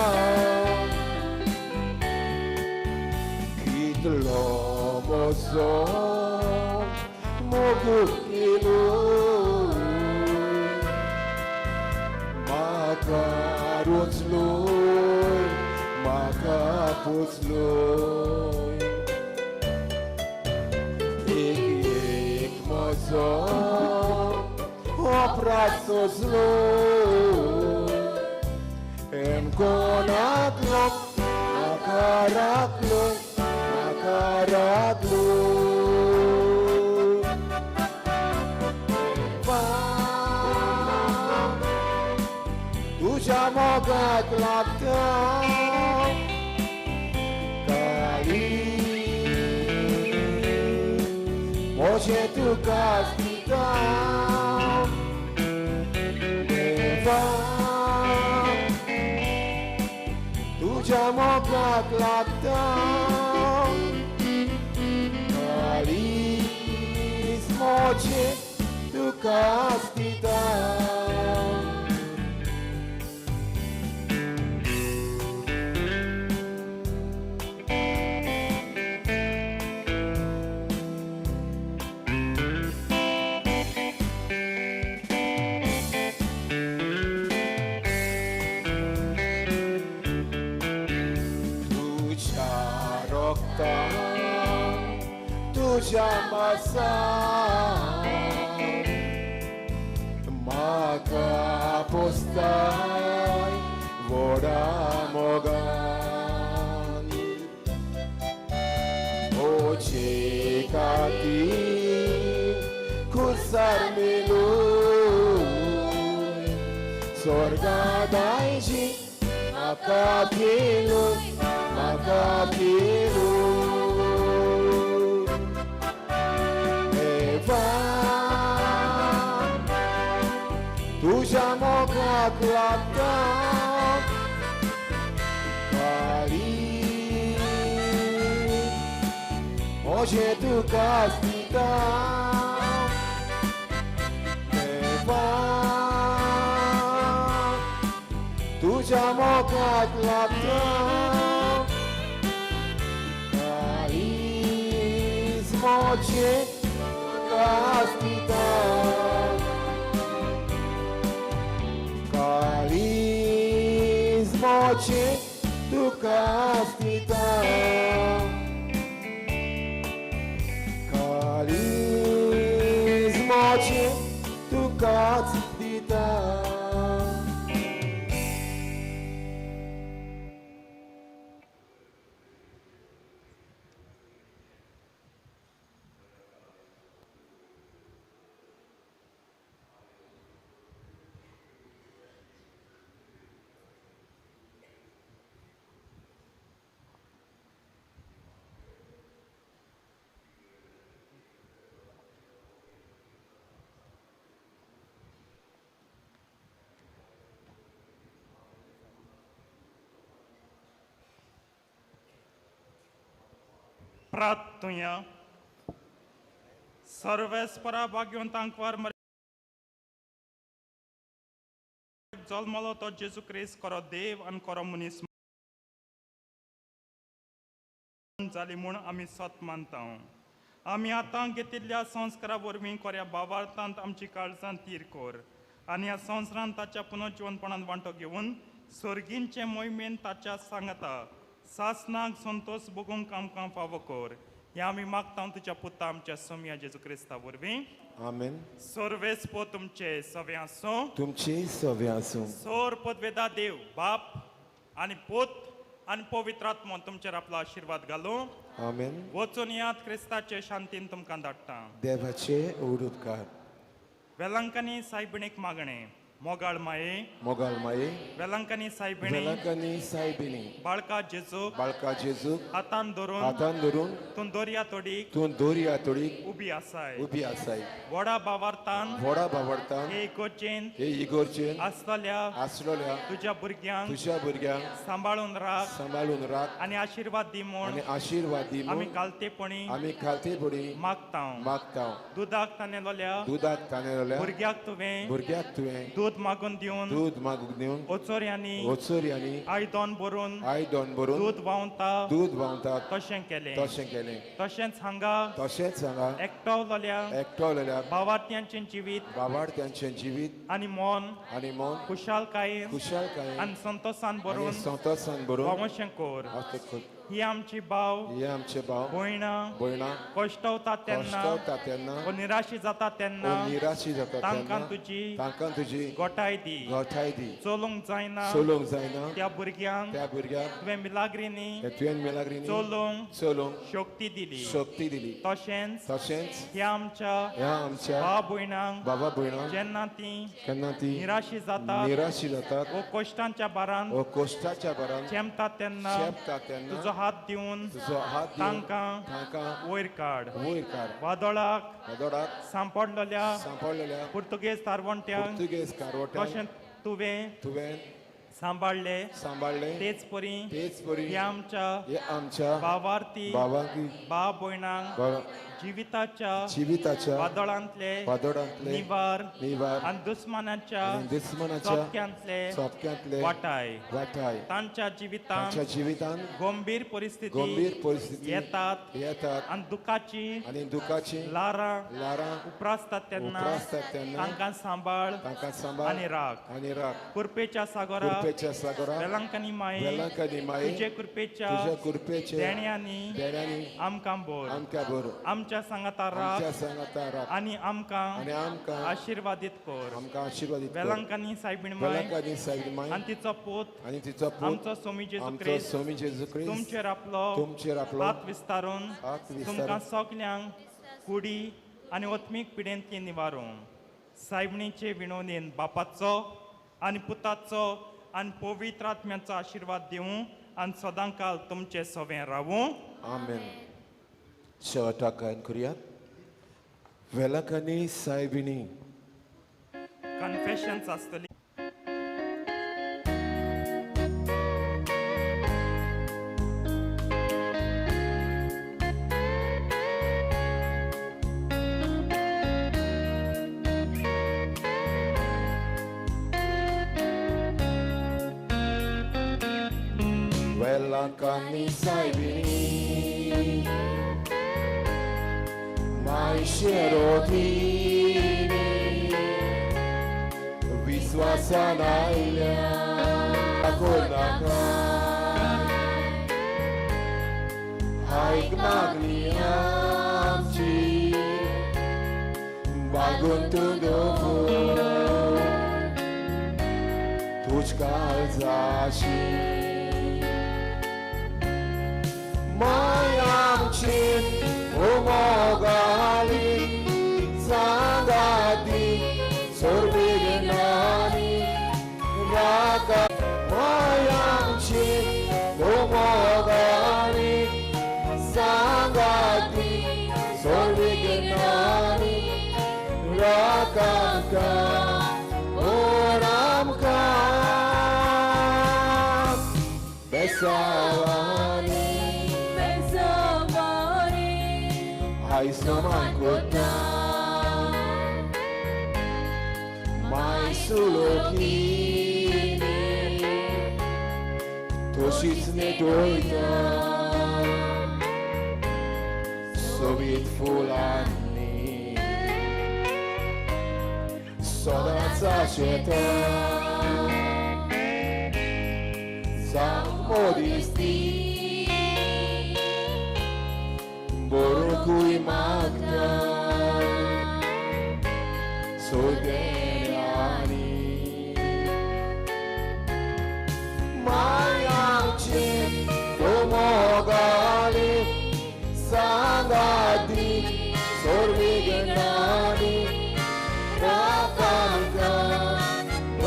कितलो म्हजो मोग केलो म्हाका रोचलोय म्हाका पोचलोय एक एक म्हजो अपराध सोंसलो एनकोणांतलो म्हाका राखलो म्हाका राखलो देवा तुज्या मोगाक लागता काळीज म्हजें तुकाच दिता देवा तुज्या मोगाक लागता काळीज म्हजें तुकाच दिता. तुज्या रक्तान तुज्या मासान म्हाका पोसताय व्हडा मोगान ओचे खातीर खुर्सार मेलो स्वर्गा दायजी म्हाका केलो म्हाका केलो देवा तुज्या मोगाक लागता काळी म्हजें तुकाच दिता देवा तुज्या मोगाक लागता काळीज म्हजें तुकाच दिता काळीज म्हजें तुकाच दिता काळीज म्हजें तुकाच दिता. प्रार्थुया. सर्वेस्परा भाग्यवंतांकवार जल्मलो तो जेजू क्रिस्त करो देव आनी करो मनीस जाली म्हूण आमी सत मानता. आमी आतां घेतिल्ल्या संस्कारा वरवीं कोऱ्या भावार्थांत आमची काळजां तीर कर आनी ह्या संवसारांत ताच्या पुनर्जिवनपणांत वांटो घेवन सर्गींचे मोहिमेन ताच्या सांगता सासनाक संतोष भोगूंक आमकां फावो कर. हें आमी मागता तुज्या पुता आमच्या सोमया जेजू क्रिस्ता वरवीं. आमेन. सर्वेस्पो तुमचे सवे आसूं. तुमचे सवे आसूं. सोर पदवेदा देव बाप आनी पूत आनी पवित्र आत्मो तुमचेर आपलो आशिर्वाद घालूं. आमेन. वचून यात क्रिस्ताचे शांतीन तुमकां धाडटा. देवाचे उपकार. वेलंकनी सायबिणीक मागणें. मोगाळ माये, मोगाळ माये, वेलंकनी सायबिणी, वेलंकनी सायबिणी, बाळका जेजूक, बाळका जेजूक हातान धरून, हातान धरून तूं दर्या तोडीक, तूं दर्या तोडीक उबी आसाय, उबी आसाय. व्हडा भावार्थान, व्हडा भावार्थान हे इगोर्जेन, हे इगोर्जेन आसतल्या, आसलोल्या तुज्या भुरग्यांक, तुज्या भुरग्यांक सांबाळून राख, सांबाळून राख आनी आशिर्वाद दी म्हूण, आनी आशिर्वाद दी म्हूण आमी खालतेपणी, आमी खालतेपणी मागता, मागता. दुदाक तानेलोल्या, दुदाक तानेलोल्या भुरग्याक तुवें, भुरग्याक तुवें दूद मागून दिवन, दूद मागून दिवन, ओचोऱ्यांनी, ओचोऱ्यांनी आयदन भरून, आयदन भरून दूद व्हांवता, दूद व्हांवता तशें केलें, तशें केलें. तशेंच हांगा, तशेंच हांगा एकटवलेल्या, एकटवलेल्या भावार्थ्यांचें जिवीत, भावार्थ्यांचें जिवीत आनी मन, आनी मन खुशालकायेन, खुशालकायेन आनी संतोसान भरून, संतोसान भरून व्हांवशें कर. ही आमची भाव, ही आमचे भाव भयणां, भयणां कश्टवता तेन्ना, कश्टवता तेन्ना, ओ निराशी जाता तेन्ना, निराशी जाता तांकां तुजी, तांकां तुजी गोठाय दी, गोठाय दी. चलूंक जायना, चलूंक जायना त्या भुरग्यांक, त्या भुरग्यांक तुवें मिलाग्रिनी, तुवें मिलाग्रिनी चलूंक, चलूंक शक्ती दिली, शक्ती दिली. तशेंच, तशेंच ह्या आमच्या, ह्या आमच्या भाव भयणांक, बाबा भयणांक जेन्ना ती, केन्ना ती निराशी जातात, निराशी जातात, ओ कश्टांच्या भारान, ओ कश्टाच्या भारान चेंपतात तेन्ना, चेंपतात तेन्ना, तुजो हात दिवन, तुजो हात दिवन तांकां, तांकां वयर काड, वयर काड. वादळाक, वादळाक सांपडलेल्या, सांपडलेल्या पुर्तुगेज तारवंट्यांक, पुर्तुगेज कारवंट्यांक तशें तुवें, तुवें सांबाळ्ळे, सांबाळ्ळे. तेच परी, तेच परी ह्या आमच्या, हे आमच्या भावार्थी, भावार्थी भाव भयणांक जिविताच्या, जिविताच्या वादळांतले, वादळांतले निवार, निवार आनी दुस्मानाच्या, दुस्मानाच्या चोपक्यांतले, चोपक्यांतले वाटाय, वाटाय. तांच्या जिवितांत, तांच्या जिवितांत गंभीर परिस्थिती, गंभीर परिस्थिती येतात, येतात आनी दुखाची, आनी दुखाची ल्हारां, ल्हारां उप्रासतात तेन्ना, उप्रासतात तेन्ना, तांकां सांबाळ, तांकां सांबाळ आनी राख, आनी राख. कुरपेच्या सागराक, कृपेच्या सागरा वेलांकनी माये वेलांकनी माये तुजे कृपेच्या तुज्या कृपेच्या देण्यांनी देण्यांनी आमकां भर आमकां भर आमच्या सांगाता राख आमच्या सांगाता राख आनी आमकां आशिर्वादीत कर आमकां आशिर्वादीत कर वेलांकनी सायबीण माय वेलांकनी सायबीण माय आनी तिचो पूत आमचो स्वामी जेजू क्रिस्त स्वामी जेजू क्रिस्त तुमचेर आपलो हात विस्तारून तुमकां सगल्यांक कुडी आनी आत्मीक पिडेंतली निवारूं सायबणीचे विणवणेन बापाचो आनी पुताचो आनी पवित्र आत्म्याचो आशिर्वाद दिवं आनी सदांकाल तुमचे सवें रावूं. आमेन. शेवटाक गायन करुया वेलांकनी सायबिणी कन्फेशन्स आसतली. वेलांकनी सायबिणी माय शेरोधिनी विश्वासान आयल्या कोणाका हायक मागणी आमची बागून तूं दवर तुज काळजाशी मायांची उमोगाली सांगाती सोर्विगनानी राका मायांची उमोगाली सांगाती सोर्विगनानी राका ओरामका बेसावानी आयज नमान कोता माय सुलोकिनी तशीच नेटोयता सोबीत फुलांनी सदांच आशेता जावंक मोदीस ती बरोकूय मागता सोदेरानी मायांची उमोगाली सांगाती सोर्विगणानी राकांका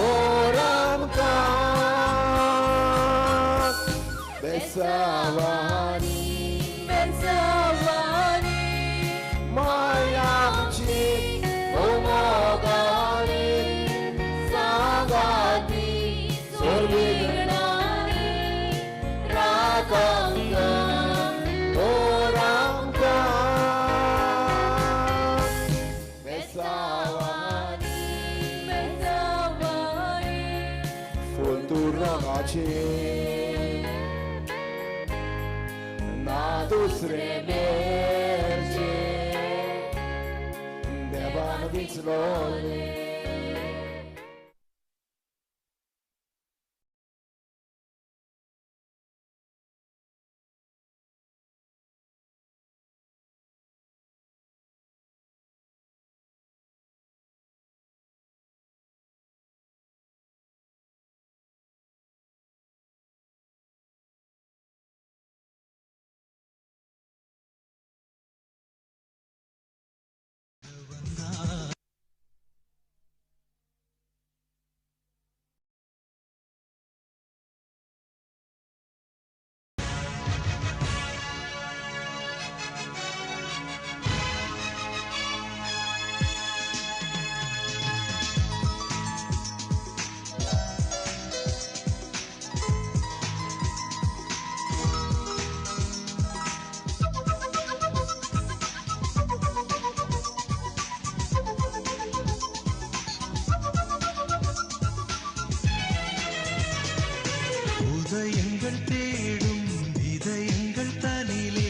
ओरामका बेसावानी मायांची उमोगाली सांगाती सोर्विगणानी राकांका ओरामका बेसावानी फूल तूं रंगाचें ना दुसरें मेळचें देवान विचलोलें. உதயங்கள் தேடும் இதயங்கள் தனிலே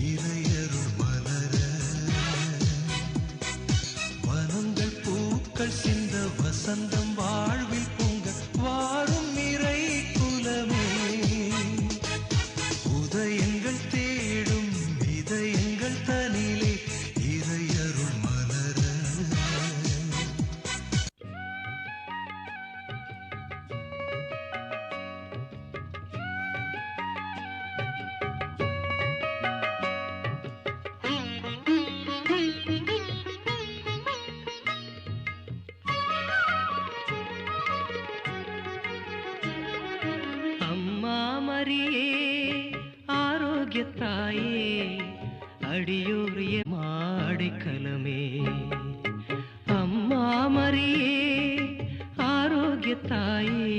இறையருள் மலர வனங்கள் பூக்கள் சிந்த வசந்தம் வாழ்வில் பொங்க வாரும் இறை தாயே அடியோர் மாடைக்கலமே. அம்மா மரியே ஆரோக்கிய தாயே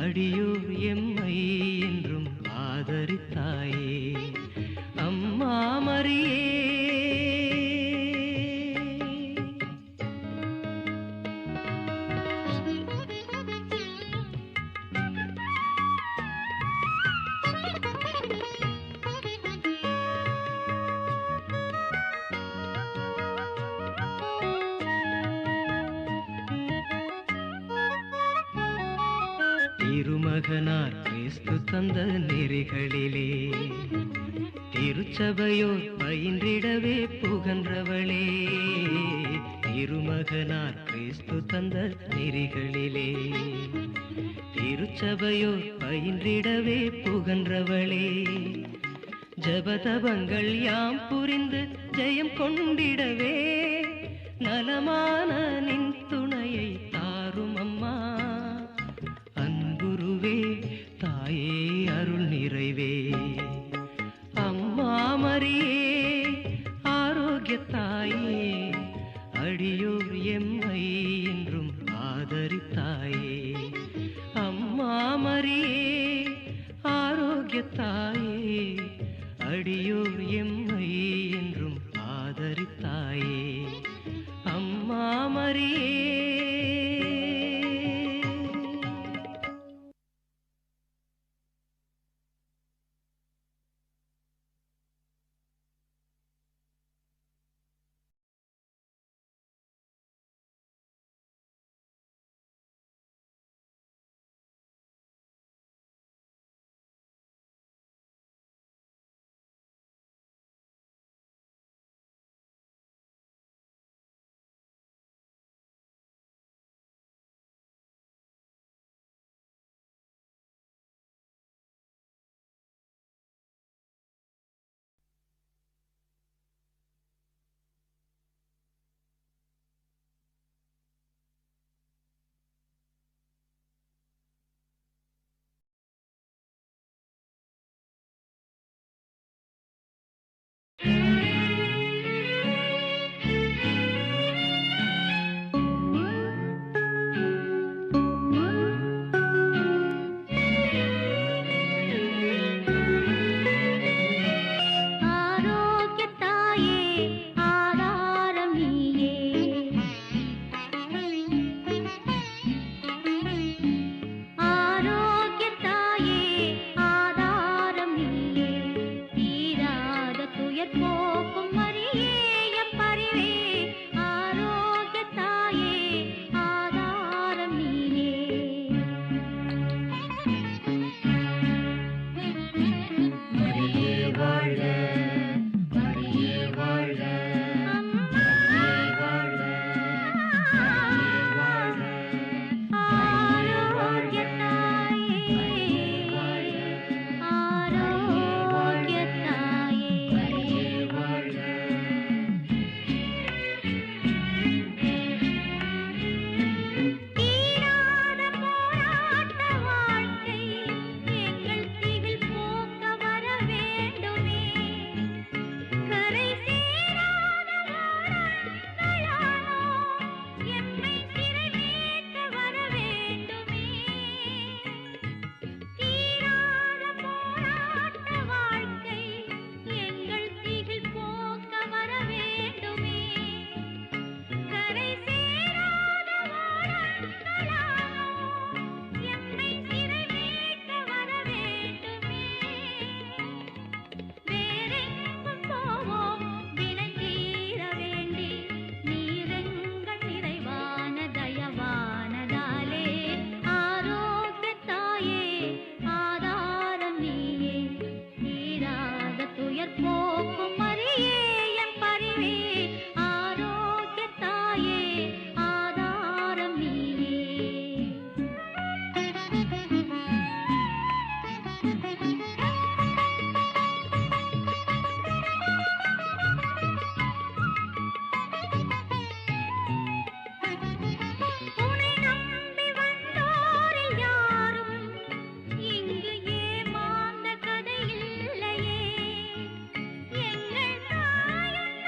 அடியோர் எம்மை என்றும் ஆதரித்தாயே. அம்மா மரியே. திருமகனார் கிறிஸ்து தந்த நெறிகளிலே திருச்சபையோர் பயின்றிடவே புகன்றவளே. திருமகனார் கிறிஸ்து தந்த நெறிகளிலே திருச்சபையோர் பயின்றிடவே புகன்றவளே. ஜபதபங்கள் யாம் புரிந்து ஜெயம் கொண்டிடவே நலமான நின் துணையை தாரும் அம்மா. அன்புருவே தாயே அருள் நிறைவே. அம்மா மரியே ஆரோக்கிய தாயே அடியோர் எம்மை என்றும் ஆதரித்தாயே. அம்மா மரியே ஆரோக்கிய தாயே அடியோர் எம்மை என்றும் ஆதரித்தாயே. அம்மா மரியே.